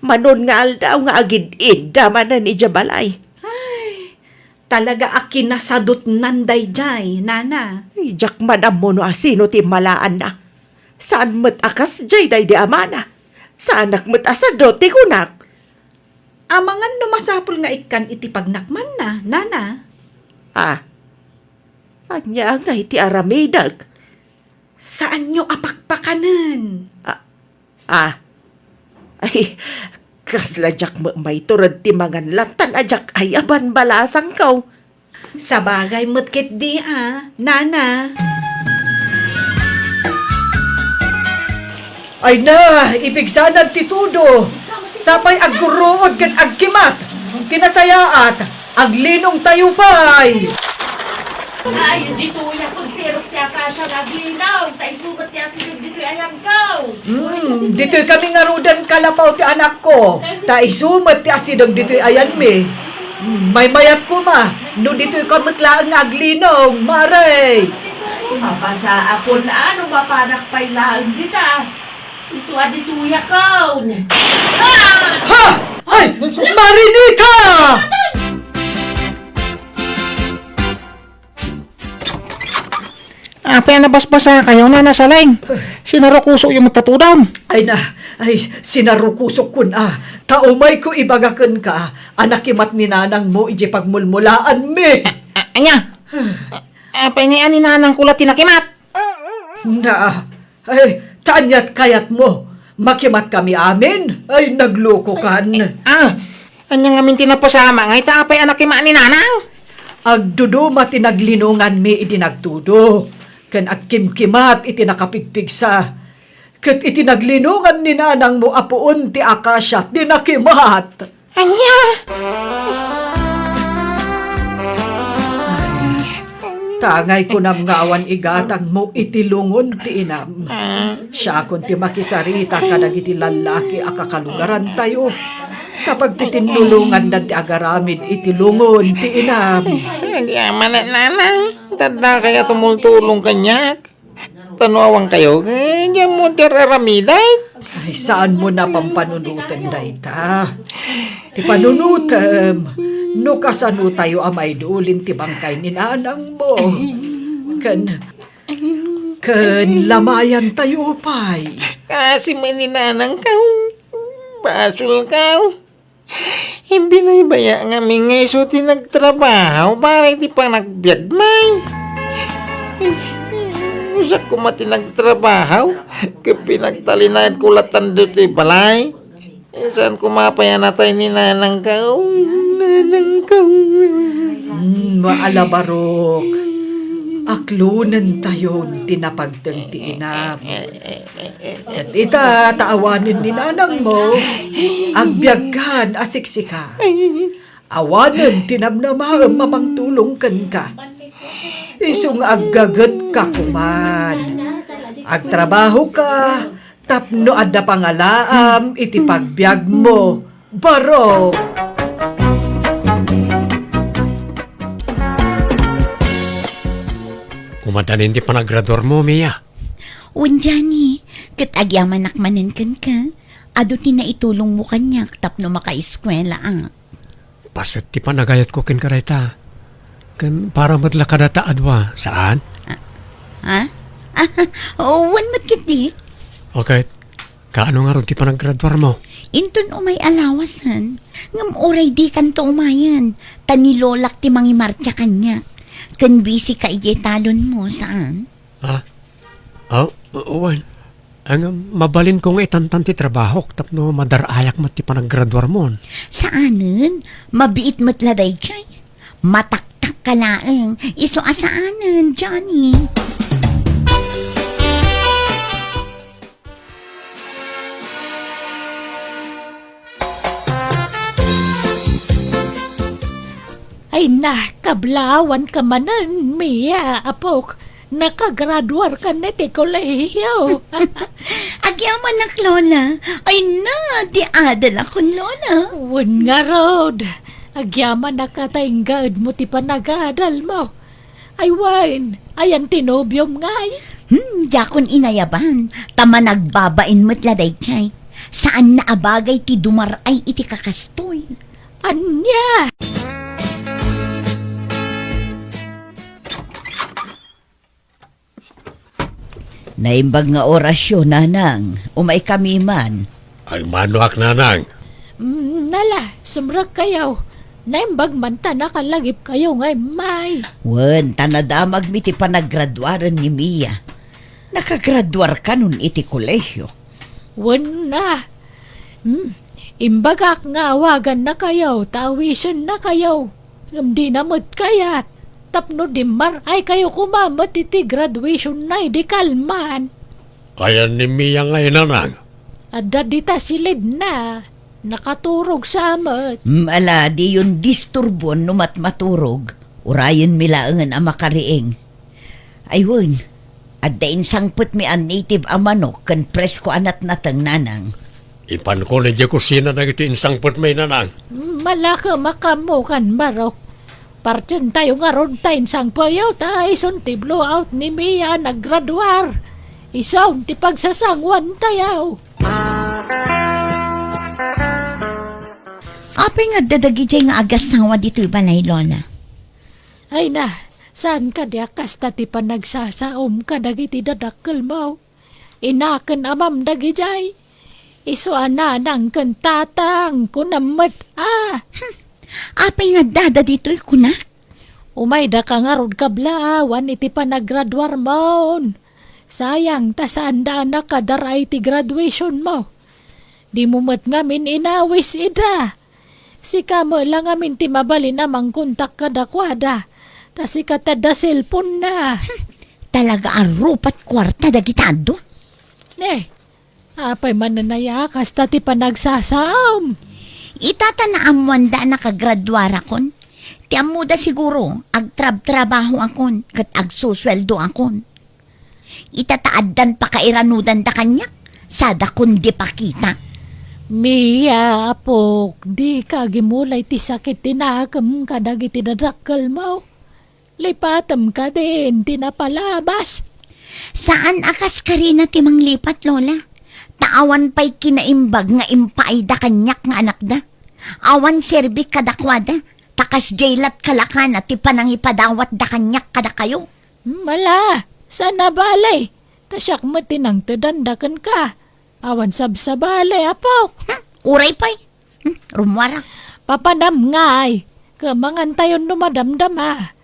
Manon nga aldaw nga agid-idda manen idiay balay. Ay, talaga a kinasadutnan daydiay, nana. Ay, diak man ammo no asino ti immalaanna. Saan met a kasdiay daydi amana. Saanak met a sadut ti kunak. Amangan no masapul nga ikkan iti pagnakmanna, nana. Ah, ania ngay ti aramidek? Saanyo a pakpakanen. Ah, ah. Ay, kasla diak met maitured ti mangan lattan a diak ayaban balasangko. Sabagay met ketdi a, nana. Ay na, ipigsanan ti tudo. Sapay aggurruod ken agkimat. Ti nasayaat, aglinongtayo pay. Ay, ditoy a pagsirok ti akasia nga aglinong, ta isu met ti asideg ditoy ayanko. Hmm, ditoy kami ngaruden kalapaw ti anakko, ta isu met ti asideg ditoy ayanmi. Hmm, maymayat koma, no ditoy ka met laeng nga aglinong, Mare. Mapasaakon a no mapanak pay laeng dita. Isu a ditoyakon. Ah! Ha! Ay, Marinita! Apay a nabasbasakayo, Nana Saleng? Sinarukusokyo met ta tudom. Ay na, ay, sinarukusokkon a. Ta umayko ibaga kenka a nakimat ni nanangmo idiay pagmulmulaanmi. A-, a-, ania? A-, apay ngay a ni nanangko la ti nakimat? Na, ay, Ta aniat kayatmo? Makimatkami amin? Ay, naglukokan. Ah, ania ngamin ti napasamak nga ita apay a nakimaat ni Nanang? Agduduma ti naglinonganmi idi nagtudo, ken agkimkimat iti nakapigpigsa. Ket iti naglinongan ni nanangmo a puon ti akasia ti nakimat. Ania? Ay, tangay kunam nga awan igatangmo iti lungon ti inam. Siakon ti makisarita kadagiti lallaki a kakalugarantayo. Tapno pagtitinnulongandan ti agaramid iti lungon ti inam. Agyamanak, Nanang. Tadda kaya tumultulong kaniak. Ta no awan kayo, eh, diammo ti ar-aramidak. Ay, saanmo a pampanunoten dayta. Ti panunotem, no kasanotayo a maidulin ti bangkay ni nanangmo. Ken, ken lamayantayo pay. Kasi man ni nanangkaw, basolkaw. Imbibaybaya ngamin nga isu ti nagtrabaho para iti panagbiagmi. Usak koma ti nagtrabaho, ket pinagtalinaedko latta ditoy balay. Saan koma pay a natay ni nanangkaw, nanangkaw. Hmm, maalabarok. Aklonentayon ti napagteng ti inam. Ket ita, ta awanen ni nanangmo, agbiagkan a siksika. Awanen ti namnamaem a mangtulong kenka. Isu nga aggagetka koman. Agtrabahoka tapno adda pangalaam iti pagbiagmo, barok. Umadanin ti panagraduarmo, Mia. Wen, Johnny, ket agyamanak manen kenka. Adu ti naitulongmo kaniak tapno makaeskuelaak. Paset ti panagayatko kenka dayta. Ken para met la kadata a dua, saan? Ah, ha? Wen met ketdi. Okay. Kaano ngarud ti panagraduarmo? Inton umay a lawasen. Ngem uray dikanto umayen, ta ni lolak ti mangimartia kaniak. Ken bisika idiay talonmo, saan? Ha? Aw, wen. Ngem mabalinko nga itantan ti trabahok tapno madar-ayak met ti panagraduarmon. Saanen, mabiit met la daydiay. Mataktakka laeng, isu a saanen, Johnny. Ay na, kablaawanka manen, Mia, apok. Nakagraduarkan iti kolehiyo. Agyamanak, Lola. Ay na, di adalakon, Lola. Wen ngarud, agyamanak a ta inggaedmo ti panagadalmo. Ay wen, ayan ti nobiom ngay? Hmm, diakon inayaban, ta managbabain met la daydiay. Saan a bagay ti dumar-ay iti kakastoy. Ania? Naimbag nga orasyo, Nanang. Umaykami man. Agmanoak, Nanang. Mm, nala, sumrekkayo. Naimbag man ta nakalagipkayo nga immay. Wen, ta nadamagmi ti panagraduaren ni Mia. Nakagraduarkanon iti kolehiyo. Wen a. Hmm, imbagak nga awagannakayo ta awisennakayo. Ngem dina met kayat, tapno dimmar-aykayo koma met iti graduationna idi kalman. Ayan ni Mia ngay, Nanang? Adda dita silidna. Nakaturog sa met. Mm, ala, diyon disturboen no matmaturog. Urayenmi laengen a makariing. Ay wen, adda insangpetmi a native a manok ken presko a natnateng, Nanang. Ipanko idiay kusina dagiti insangpetmi, Nanang. Malakem a kammo kan barok. Partientayo ngarud ta insangpeyo ta isun ti blowout ni Mia a naggraduar. Isun ti pagsasanguantayo. Apay nga adda dagidiay nga agasawa ditoy balay, Lola? Ay na, saan kadi a kasta ti panagsasaom kadagiti dadakkelmo? Ina ken amam dagidiay. Isu a nanang ken tatang, kunam met a. Hmm. Apay nga addada ditoy kunak? Umaydaka ngarud kablaawan iti panagraduarmon. Sayang, ta saanda a nakadar-ay ti graduation mo. Dimo met ngamin inawis ida. Sika met la ngamin ti mabalin a mangkontak kadakuada. Ta sika ti adda cellphone na. Talaga a rupat kuarta dagita adu. Ne, apay manen aya kasta ti panagsasaom? Ita ta naammoanda a nakagraduarakon. Ti ammoda siguro, agtrabtrabahoakon ket agsusueldoakon. Ita ta addan pakairanudanda kaniak, sadakon di pakita. Mia, apok, dika agimulay ti sakit ti nakem kadagiti dadakkelmo. Lipatem kadin ti napalabas. Saan a kas karina ti manglipat, Lola. Ta awan pay kinaimbag nga impaayda kaniak nga anakda. Awan serbik kadakuada, ta kasdiay lat kalakana ti panangipadawatda kaniak kadakayo. Mala, saan a bale, ta siak met ti nangtedanda kenka. Awan sabsabali, apok. Hmm, uray pay. Hmm, rummuarak. Papanam ngay, ket mangantayon no madamdama.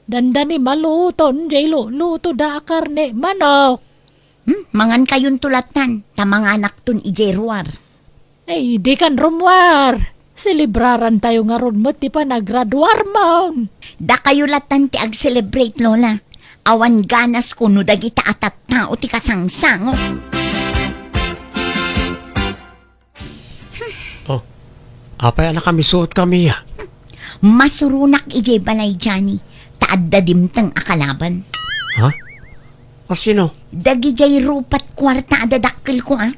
Dandani maluton jay lulutoda a karne manok. Hmm, mangankayonto lattan, ta manganakton idiay ruar. Ay, dikan rummuar. Selebrarantayo ngarud met ti panagraduarmon. Dakayo lattan ti ag-celebrate, Lola. Awan ganasko no dagita a tattao ti kasangsango. Oh, apay a nakamisuot kami, a? Masuronak idiay balay, Johnny, ta adda dimteng a kalaban. Ha? A sino? Dagidiay rupat kuarta a dadakkelko, a.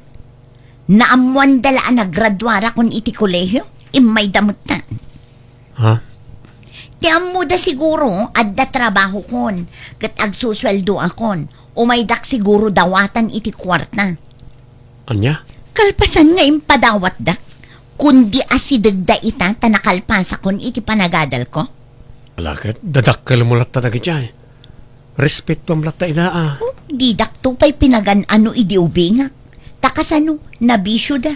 Naammoanda la a nagraduarakon iti kolehio, immayda metten. Ha? Ti ammoda siguro, adda trabahokon, ket agsusueldoakon. Umaydak siguro dawatan iti kuarta. Ania? Kalpasan nga impadawatdak, kundi asidegda ita ta nakalpasakon iti panagadalko. Ala, ket dadakkelmo latta dagidiay. Respetuam latta ida, a. Oh, didakto pay pinagan-ano idi ubingak. Ta kasano, nabisioda.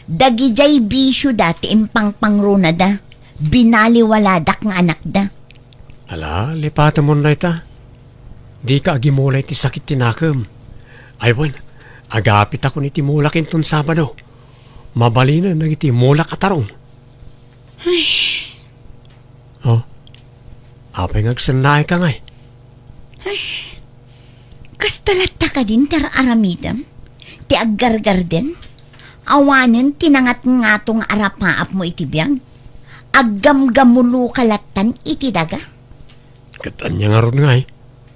Dagidiay bisioda ti impangpangronada. Binaliwaladak nga anakda. Ala, lipatemon dayta. Dika agimulay ti sakit ti nakem. Ay wen, agapitakon iti mulak inton Sabado. Mabalinen dagiti mulak a tarong. Ay. Oh, apay nga agsennaayka ngay? Ay, kasta latta kadin ti ar-aramidem? Ti aggargarden? Awanen ti nangatngato nga arapaapmo iti biag? Aggamgamuloka lattan iti daga? Ket ania ngarud ngay?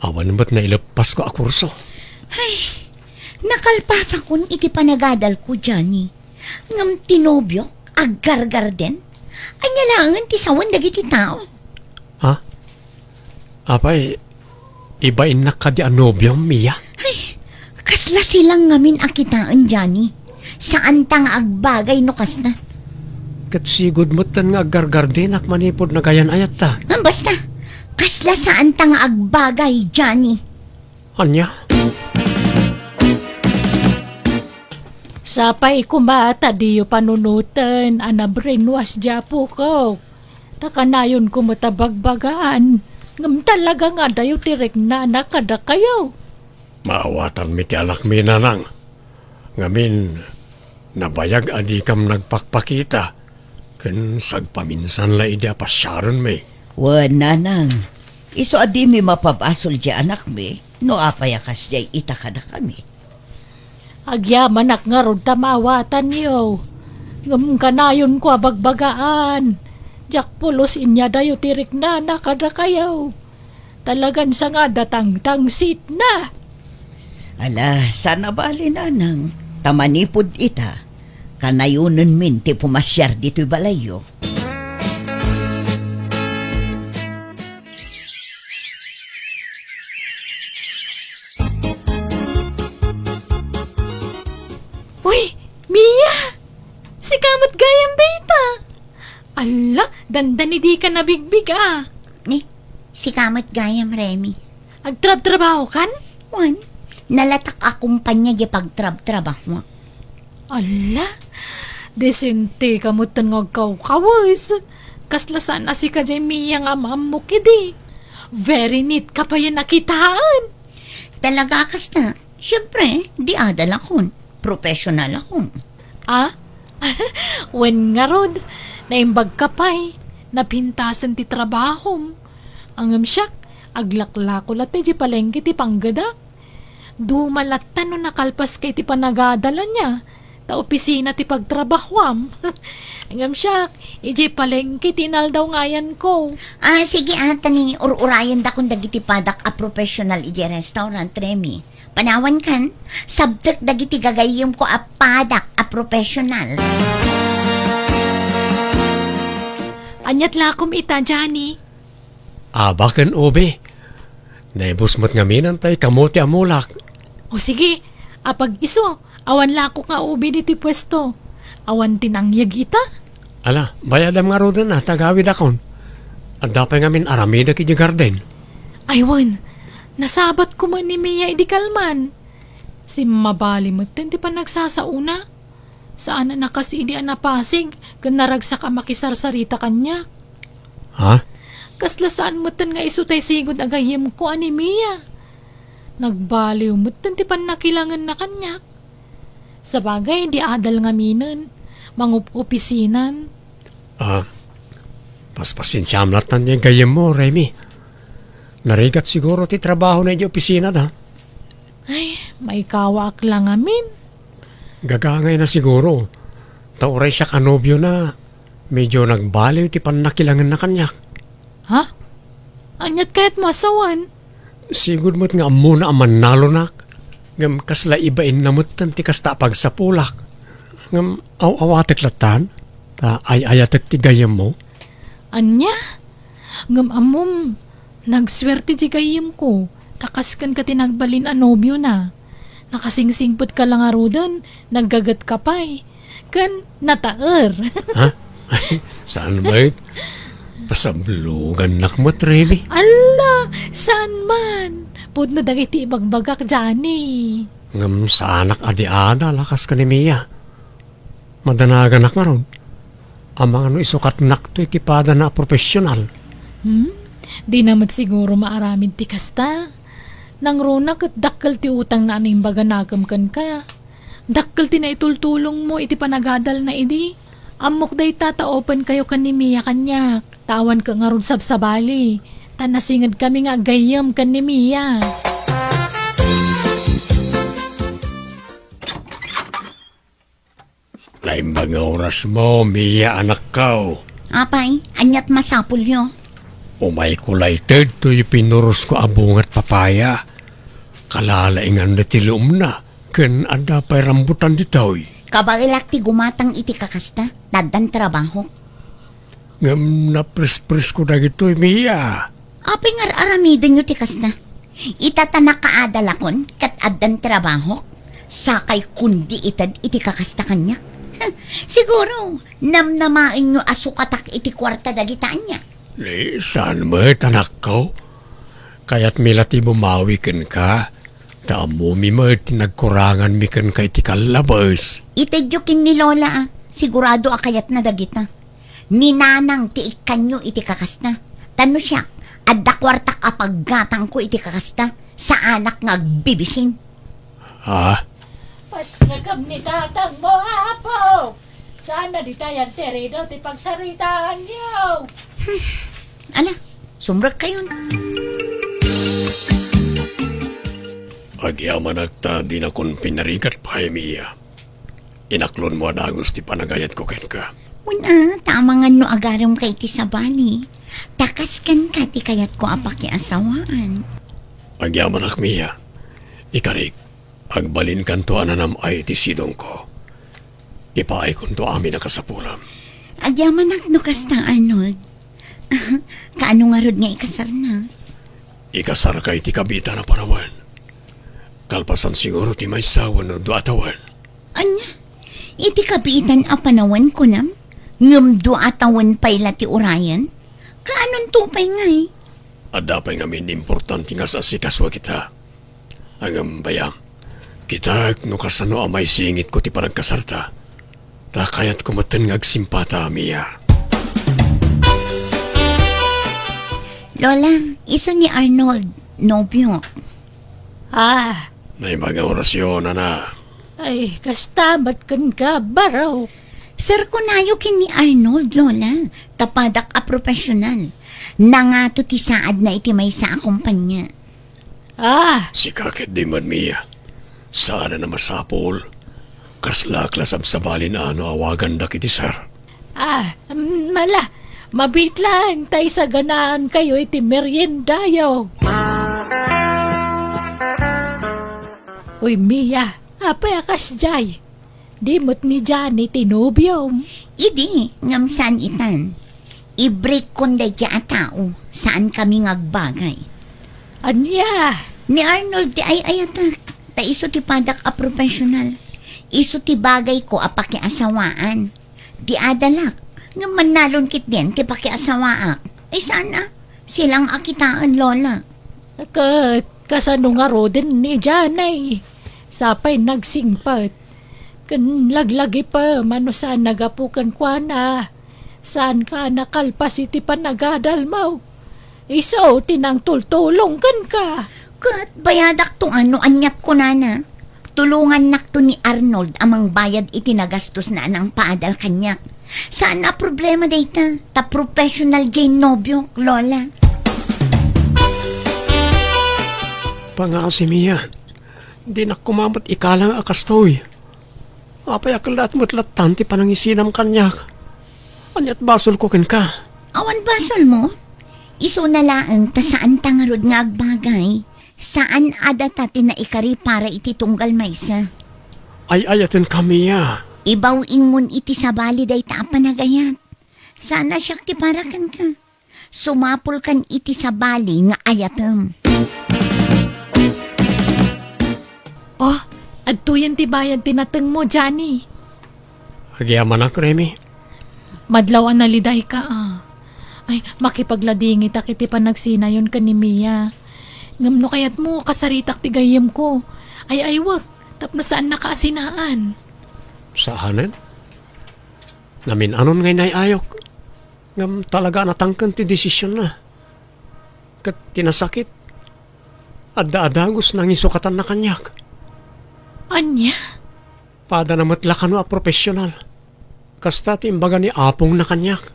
Awan met naileppasko a kurso. Ay, nakalpasakon iti panagadalko, Johnny. Ngem ti nobiok, aggargarden? Ania laengen ti sawen dagiti tao? Ha? Apay, ibainnak kadi a nobiom, Mia? Ay, kasla silang ngamin a kitaen, Johnny. Saanta nga agbagay no kasta. Ket sigud metten nga aggargardenak manipud nagayan-ayatta. Ah, basta, kasla saanta nga agbagay, Johnny. Ania? Sapay koma ta diyo panunoten a na-brainwash di apokok. Ta kanayonko met a bagbagaan, ngem talaga nga adayo ti riknana kadakayo. Maawatanmi ti anakmi, nanang. Ngamin, nabayag a dikam nagpakpakita, ken sagpaminsan la idi a pasiarenmi. Wen, nanang, isu a dimi mapabasol di anakmi, no apay a kasdiay ita kadakami. Agyamanak ngarud ta maawatanyo, ngem kanayonko a bagbagaan, diak pulos inyadayo ti riknana kadakayo. Talagan sangada tangtangsitna. Ala, saan a bale, nanang, ta manipud ita, kanayonenmin ti pumasiar ditoy balayyo. Uy, Mia! Sika met gayam dayta! Alla, dandani dika nabigbig, a. Ni, sika met gayam, Remy. Agtrabtrabahokan? Wen, nalatak a kumpanya di pagtrabtrabaho. Alla, disente ka metten nga agkawkawes. Kasla saan a sika jay Mia nga am-ammok idi. Very neat ka payen a kitaen. Talaga a kasta? Siempre, di adalakon. Professional akon. Ah? Wen ngarud, naimbagka pay. Napintasen ti trabahom. Ngem siak, aglaklako latta idiay palengke ti panggedak. Duma latta no nakalpaska iti panagadal ania, ta opisina ti pagtrabahuam. Ngem siak, idiay palengke ti inaldaw nga ayanko. Ah, sige, ah, ta ni ur-urayendakon dagiti padak a professional idiay restaurant, Remy. Panawankan, sabtek dagiti gagayyemko a padak a professional. Aniat lakom ita, Johnny? Aba ken ubi. Naibus met ngamin tay kamote a mulak. O sige, apag isu, awan lakok nga ubi ditoy puesto. Awan ti nangyeg ita? Ala, bayadam ngaruden a, ta agawidakon. Adda pay ngamin aramidek idiay garden. Ay wen, nasabatko met ni Mia idi kalman. Simmabali metten ti panagsasaona. Saan a nakas idi a napasig ken naragsak a makisarsarita kaniak. Ha? Kasla saan metten nga isu tay sigud a gayyemko a ni Mia. Nagbaliw metten ti pannakilangenna kaniak. Sabagay, di adal ngaminen, mangup-opisinan. Ah, paspasensiam latta ti gayyemmo, Remy. Narigat siguro ti trabahona idiay opisinada. Ay, maikawaak la ngamin. Gagangayna siguro. Ta uray siak a nobiona, medyo nagbaliw ti pannakilangenna kaniak. Ha? Aniat kayatmo a sawen? Sigud met nga ammona a mannalonak. Ngem kasla ibainna metten ti kasta a pagsapulak. Ngem aw-awatek lattan, ta ay-ayatek ti gayyemmo. Ania? Ngem ammom, nagsuerte ti gayyemko, ta kas kenka ti nagbalin a nobiona. Nakasingsingpetka la ngaruden, naggagetka pay, ken nataer. Ha? Saan met? Pasablogannak met, Remy. Alla, saan man? Pudno dagiti ibagbagak, Johnny. Ngem saanak a di adal a kas ken ni Mia. Madanaganak ngarud. Amangan no isukatnakto iti padana a profesional. Hmm? Dina met siguro maaramid ti kasta. Nangruna ket dakkel ti utangna a naimbaganakem kenka. Dakkel ti naitultulongmo iti panagadalna idi. Ammok dayta ta open kayo ken ni Mia kaniak. Ta awanka ngarud sabsabali. Ta nasingedkami nga aggayyem ken ni Mia. Naimbag nga orasmo, Mia, anakko. Apay, aniat masapulyo? Umayko layted toy pinurosko a bungat papaya. Kalalaingan ditoy luomna, ken adda pay rambutan ditoy. Kabaelak ti gumatang iti kakasta, ta addan trabahok. Ngem naprespresko dagitoy, Mia. Apay nga ar-aramidenyo ti kasta? Ita ta nakaadalakon ket addan trabahok, sakay kundi ited iti kakasta kaniak. Siguro, namnamaenyo a sukatak iti kuarta dagita ania? Ni, saan met, anakko? Kayatmi la ti bumawi kenka, ta ammomi met ti nagkuranganmi kenka iti kallabes. Itedyo ken ni Lola, a. Sigurado a kayatna dagita. Ni Nanang ti ikkanyo iti kakasta. Ta no siak, adda kuartak a paggatangko iti kakasta, saanak nga agbibisin. Ha? Pasnekam ni tatangmo, Apo! Saan na dita yan, Terido, ti pagsaritaanyo? Hmm. Ala, sumrekkayon. Agyamanak ta dinakon pinarigat pay, Mia. Inaklonmo a dagus ti panagayatko kenka. Wen a, ta amangan no agaremka iti sabali. Ta kas kenka ti kayatko a pakiasawaan. Agyamanak, Mia. Ikarik, agbalinkanto a nanam-ay iti sidongko. Ipaaykonto amin a kasapulam. Agyamanak no kasta, Arnold. Kaano ngarud nga ikasarna? Ikasarka iti kabiitan a panawen. Kalpasan siguro ti maysa wenno dua a tawen. Ania? Iti kabiitan a panawen, kunam? Ngem dua a tawen pay la ti urayen? Kaanonto pay ngay? Adda pay ngamin importante nga as-asikaso a kita. Ngem bayam, kitak no kasano a maisingitko ti panagkasarta. Ta kayatko metten nga agsimpata, Mia. Lola, isu ni Arnold, nobio. Ah, Naimbag nga orasyon, ana. Ay, kasta met kenka, Barok. Sir, kunayo ken ni Arnold, Lola. Tapadak a profesional. Nangato ti saadna iti maysa a kompanya. Ah! Sika ket di man, Mia. Saan a masapul. Kasla a klas a sabali no awagandak iti sir. Ah, mm, ala, mabiit laeng ta isaganaan kayo iti meriendayo. Uy, Mia, apay a kasdiay? Di met ni Johnny ti nobiom? Idi, ngem saan itan. I-break kon daydiay a tao, saan kami nga agbagay. Ania? Ni Arnold ti ay-ayatek, ta isu ti padak a profesional. Isu ti bagayko a pakiasawaan. Di adalak, ngem mannalon ketdin ti pakiasawaak. Ay, saan a, silang a kitaen, Lola. Ket kasano ngaruden ni Janay? Sapay nagsingpet. Ken laglagipem no saan nagapu kenkuana. Saanka a nakalpas iti panagadalmo. Isu ti nangtultulong kenka. Ket bayadakto a no aniat kunana. Tulongannakto ni Arnold a mangbayad iti nagastosna a nangpaadal kaniak. Saan a problema dayta, ta professional diay nobiok, Lola. Pangaasi, Mia. Dinak koma met ikalang a kastoy. Apay a kellaat met lattan ti panangisinam kaniak? Aniat basolko kenka? Awan basolmo? Isuna laeng ta saanta ngarud nga agbagay. Saan a data ti naikari para iti tunggal maysa. Ay-ayatenka, Mia. Ibaw-ingmon iti sabali dayta a panagayat. Saan a siak ti para kenka. Sumapulkan iti sabali nga ayatem. Oh, adtoyen ti bayad ti natengmo, Johnny. Agyamanak, Remy. Madlaw a nalidayka, ah. Ay, makipagladingitak iti panagsinayon ken ni Mia. Ngem no kayatmo, kasaritak ti gayyemko. Ay-aywek, tapno saannaka a sinaan. Saanen? Namin-anon nga inay-ayok. Ngem talaga a natangken ti desisionna. Ket ti nasakit, adda a dagus nangisukatanna kaniak. Ania? Padana met la kano a profesional. Kasta ti imbaga ni apongna kaniak.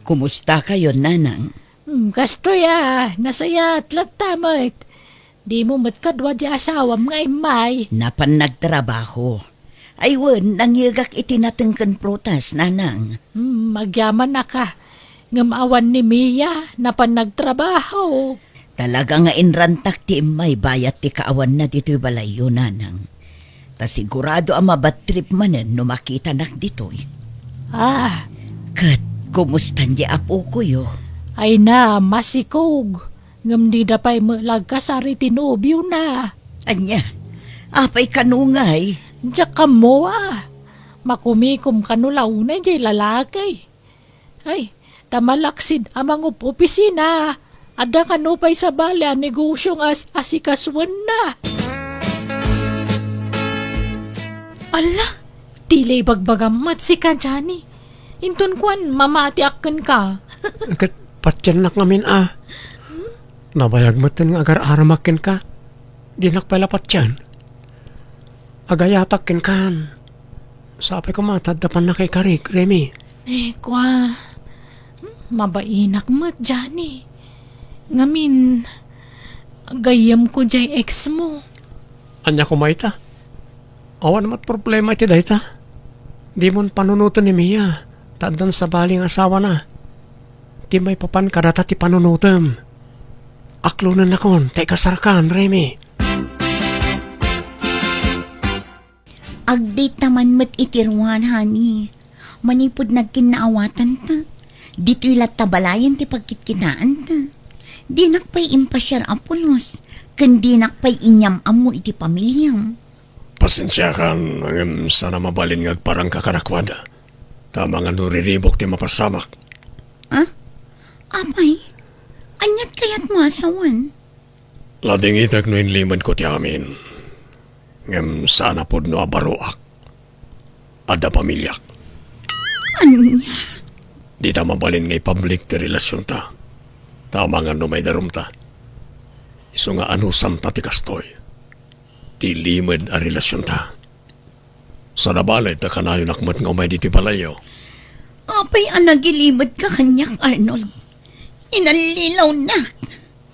Kumusta kayo, Nanang? Hmm, kastoy a, nasayaat latta met. Dimo met kadua di asawam nga immay. Napan nagtrabaho. Ay wen, nangyegak iti nateng ken prutas, Nanang. Hmm, agyamanak a. Ngem awan ni Mia, napan nagtrabaho. Talaga nga inrantak ti immay bayat ti kaawanna ditoy balayyo, Nanang. Ta sigurado a mabad trip manen no makitanak ditoy. Ah. Ket, kumustan di apokoyo? Ay na, masikog. Ngem dida pay met la agkasar iti nobiona. Ania? Apay kano ngay? Diak ammo a. Makumikom kano la unay diay lalaki. Ay, ta malaksid a mangup-opisina. Adda kano pay sabali a negosio nga as-, asikasuenna. Ala, ti la ibagbagam met sika, Johnny. Inton kuan, mamatiak kenka. Ket patiennak ngamin a. Nabayag metten nga agar-aramak kenka. Dinak pay la patien. Agayatak kenkan. Sapay koma ta adda pannakaikarik, Remy. Eh, kua, hmm, mabainak met, Johnny. Ngamin, gayyemko diay ex mo. Ania koma ita? Awan met problema iti dayta. Dimon panunoten ni Mia, ta addan sabali nga asawana. Ti maipapan kadata ti panunotem. Aklonennakon, ta ikasarkan, Remy. Agdayta man met iti ruar, honey. Manipud nagkinnaawatanta, ditoy latta balayen ti pagkitkitaanta. Dinak pay impasiar a pulos, ken dinak pay inyam-ammo iti pamiliam. Pasensiakan, ngem saan a mabalin nga agparangka kadakuada. Ta amangan no riribuk ti mapasamak. Ah? Apay? Aniat kayatmo a sawen? Ladingitek no inlimedko ti amin. Ngem saan a pudno a baroak. Adda pamiliak. Ania? Dita mabalin nga ipublic ti relasionta. Ta amangan no maidarumta. Isu nga anusamta ti kastoy. Ti limed a relasionta. Sada balay ta kanayonak met nga umay ditoy balayyo. Apay a nagilimedka kaniak, Arnold? Inallilawnak.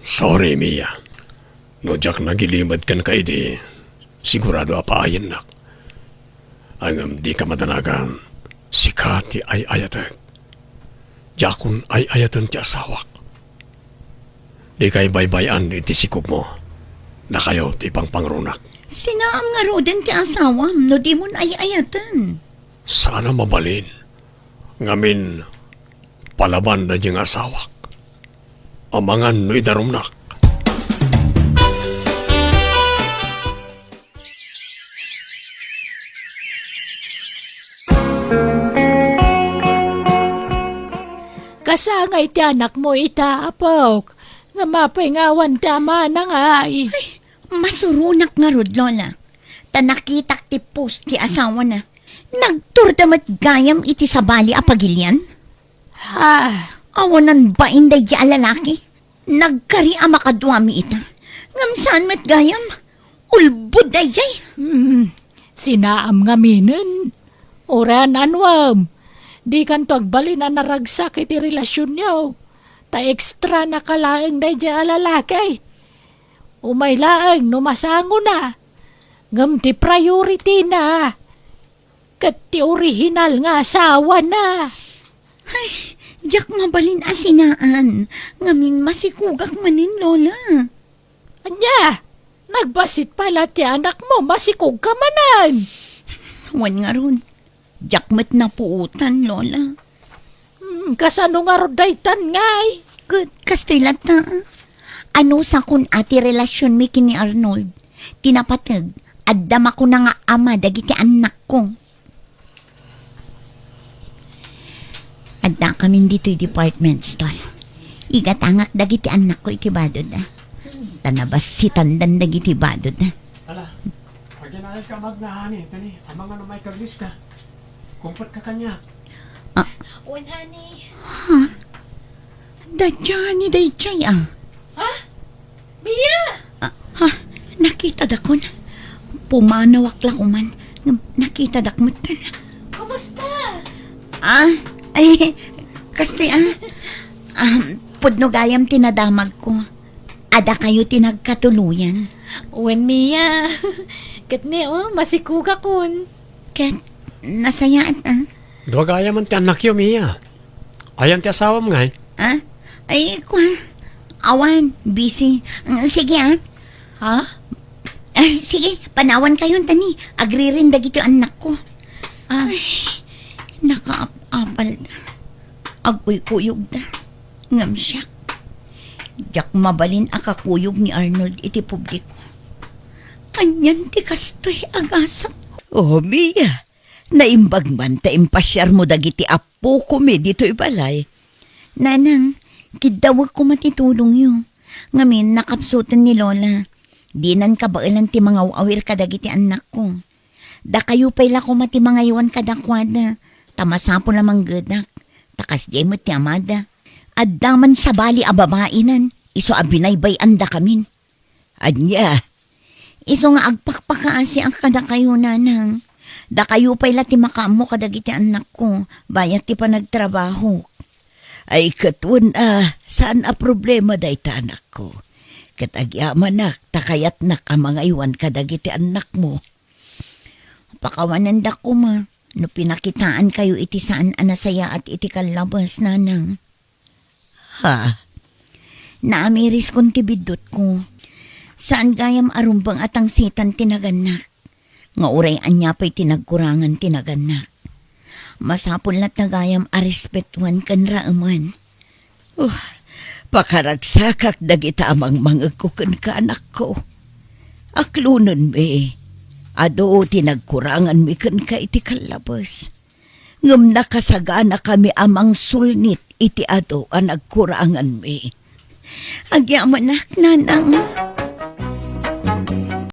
Sorry, Mia. No diak nagilimed kenka idi, sigurado a paayennak. Ngem dika madanagan, sika ti ay-ayatek. Diakon ay-ayaten ti asawak. Dikay baybay-an iti sikogmo. Dakayo ti pangpangrunak. Sinaam ngaruden ti asawam no dimon ay-ayaten. Sana mabalin. Ngamin, palaban daydiay nga asawak. Amangan no idarumnak. Kasangay ti anakmo ita, apok. Ngem apay nga awan ti amana ngay? Ay, masuronak ngarud, Lola. Ta nakitak ti post ti asawana. Nagturda met gayam iti sabali a pagilian. Ah. Awanan bain daydi a lalaki. Nagkari a makaduami ita. Ngem saan met gayam? Ulbod daydiay. Hmm. Sinaam ngaminen. Uray anuam. Dikanto agbalin a naragsak iti relasionyo. Ta extra na ka laeng daydiay a lalaki. Umay laeng no masangona. Ngem ti priority na. Ket ti orihinal nga asawana. Ay, diak mabalin a sinaan. Ngamin masikogak manen, Lola. Ania? Nagbassit pay la ti anakmo, masikogka manen. Wen ngarud, diak met napuotan, Lola. Hmm, kasano ngarud daytan ngay? Ket kastoy latta, ah. Anusakon a ti relasionmi ken ni Arnold. Ti napateg, adda makuna nga ama dagiti annakko. Addakamin ditoy department store. Igatangak dagiti annakko iti badod, ah. Ta nabassitandan dagiti badod, ah. Ala, agyanayka, Magna, honey. Tani, amangan no maikaglis ka. Kumpet ka kaniak. Ah. Wen, honey. Ha? Daydiay, daydiay, ah. Ha? Mia! Ah, ha? Nakitadakon. Pumanawak la koman. Ngem nakitadak metten. Kumusta? Ah, ay, kastoy, ah. Ah, pudno gayam ti nadamagko. Adda kayo ti nagkatuluyan. Wen, Mia. Ket ni, oh, masikogakon. Ket, nasayaat, ah. Dua gayam ti annakyo, Mia. Ayan ti asawam ngay? Ah? Ay, kwa. Awan, busy. Mm, sige, ah. Ha? Ah, sige, panawan kayon, tani. Agririn dagiti annakko. Ah. Ay, nakaap-apal da. Agkuykuyog da. Ngem siak, diak mabalin a kakuyog ni Arnold iti publiko. Anian ti kastoy a gasatko? Oh, Mia, naimbag man ta impasiarmo dagiti appokomi ditoy balay. Nanang, kiddawek koma ti tulongyo. Ngamin, nakapsuten ni Lola. Dinan kabaelan ti mangaw-awir kadagiti annakko. Dakayo pay la koma ti mangaywan kadakuada, ta masapul a manggedak, ta kasdiay met ti amada. Adda man sabali a babainan, isu a binaybay-andakamin. Ania? Isu nga agpakpakaasiak kadakayo, nanang. Dakayo pay la ti makaammo kadagiti annakko, bayat ti panagtrabahok. Ay, ket wen a, saan a problema dayta, anakko. Ket agyamanak ta kayatnak a mangaywan kadagiti annakmo. Pakawanendak koma no pinakitaankayo iti saan a nasayaat iti kallabes, nanang. Ha? Naamiriskon ti biddutko. Saan gayam a rumbeng a tangsitan ti nagannak. Nga uray ania pay ti nagkurangan ti nagannak. Masapul latta gayam a respetuan ken raemen. Uh, pakaragsakak dagita a mangmangegko kenka, anakko. Aklonenmi, adu ti nagkuranganmi kenka iti kallabes. Ngem nakasaganakami a mangsulnit iti adu a nagkuranganmi. Agyamanak, nanang.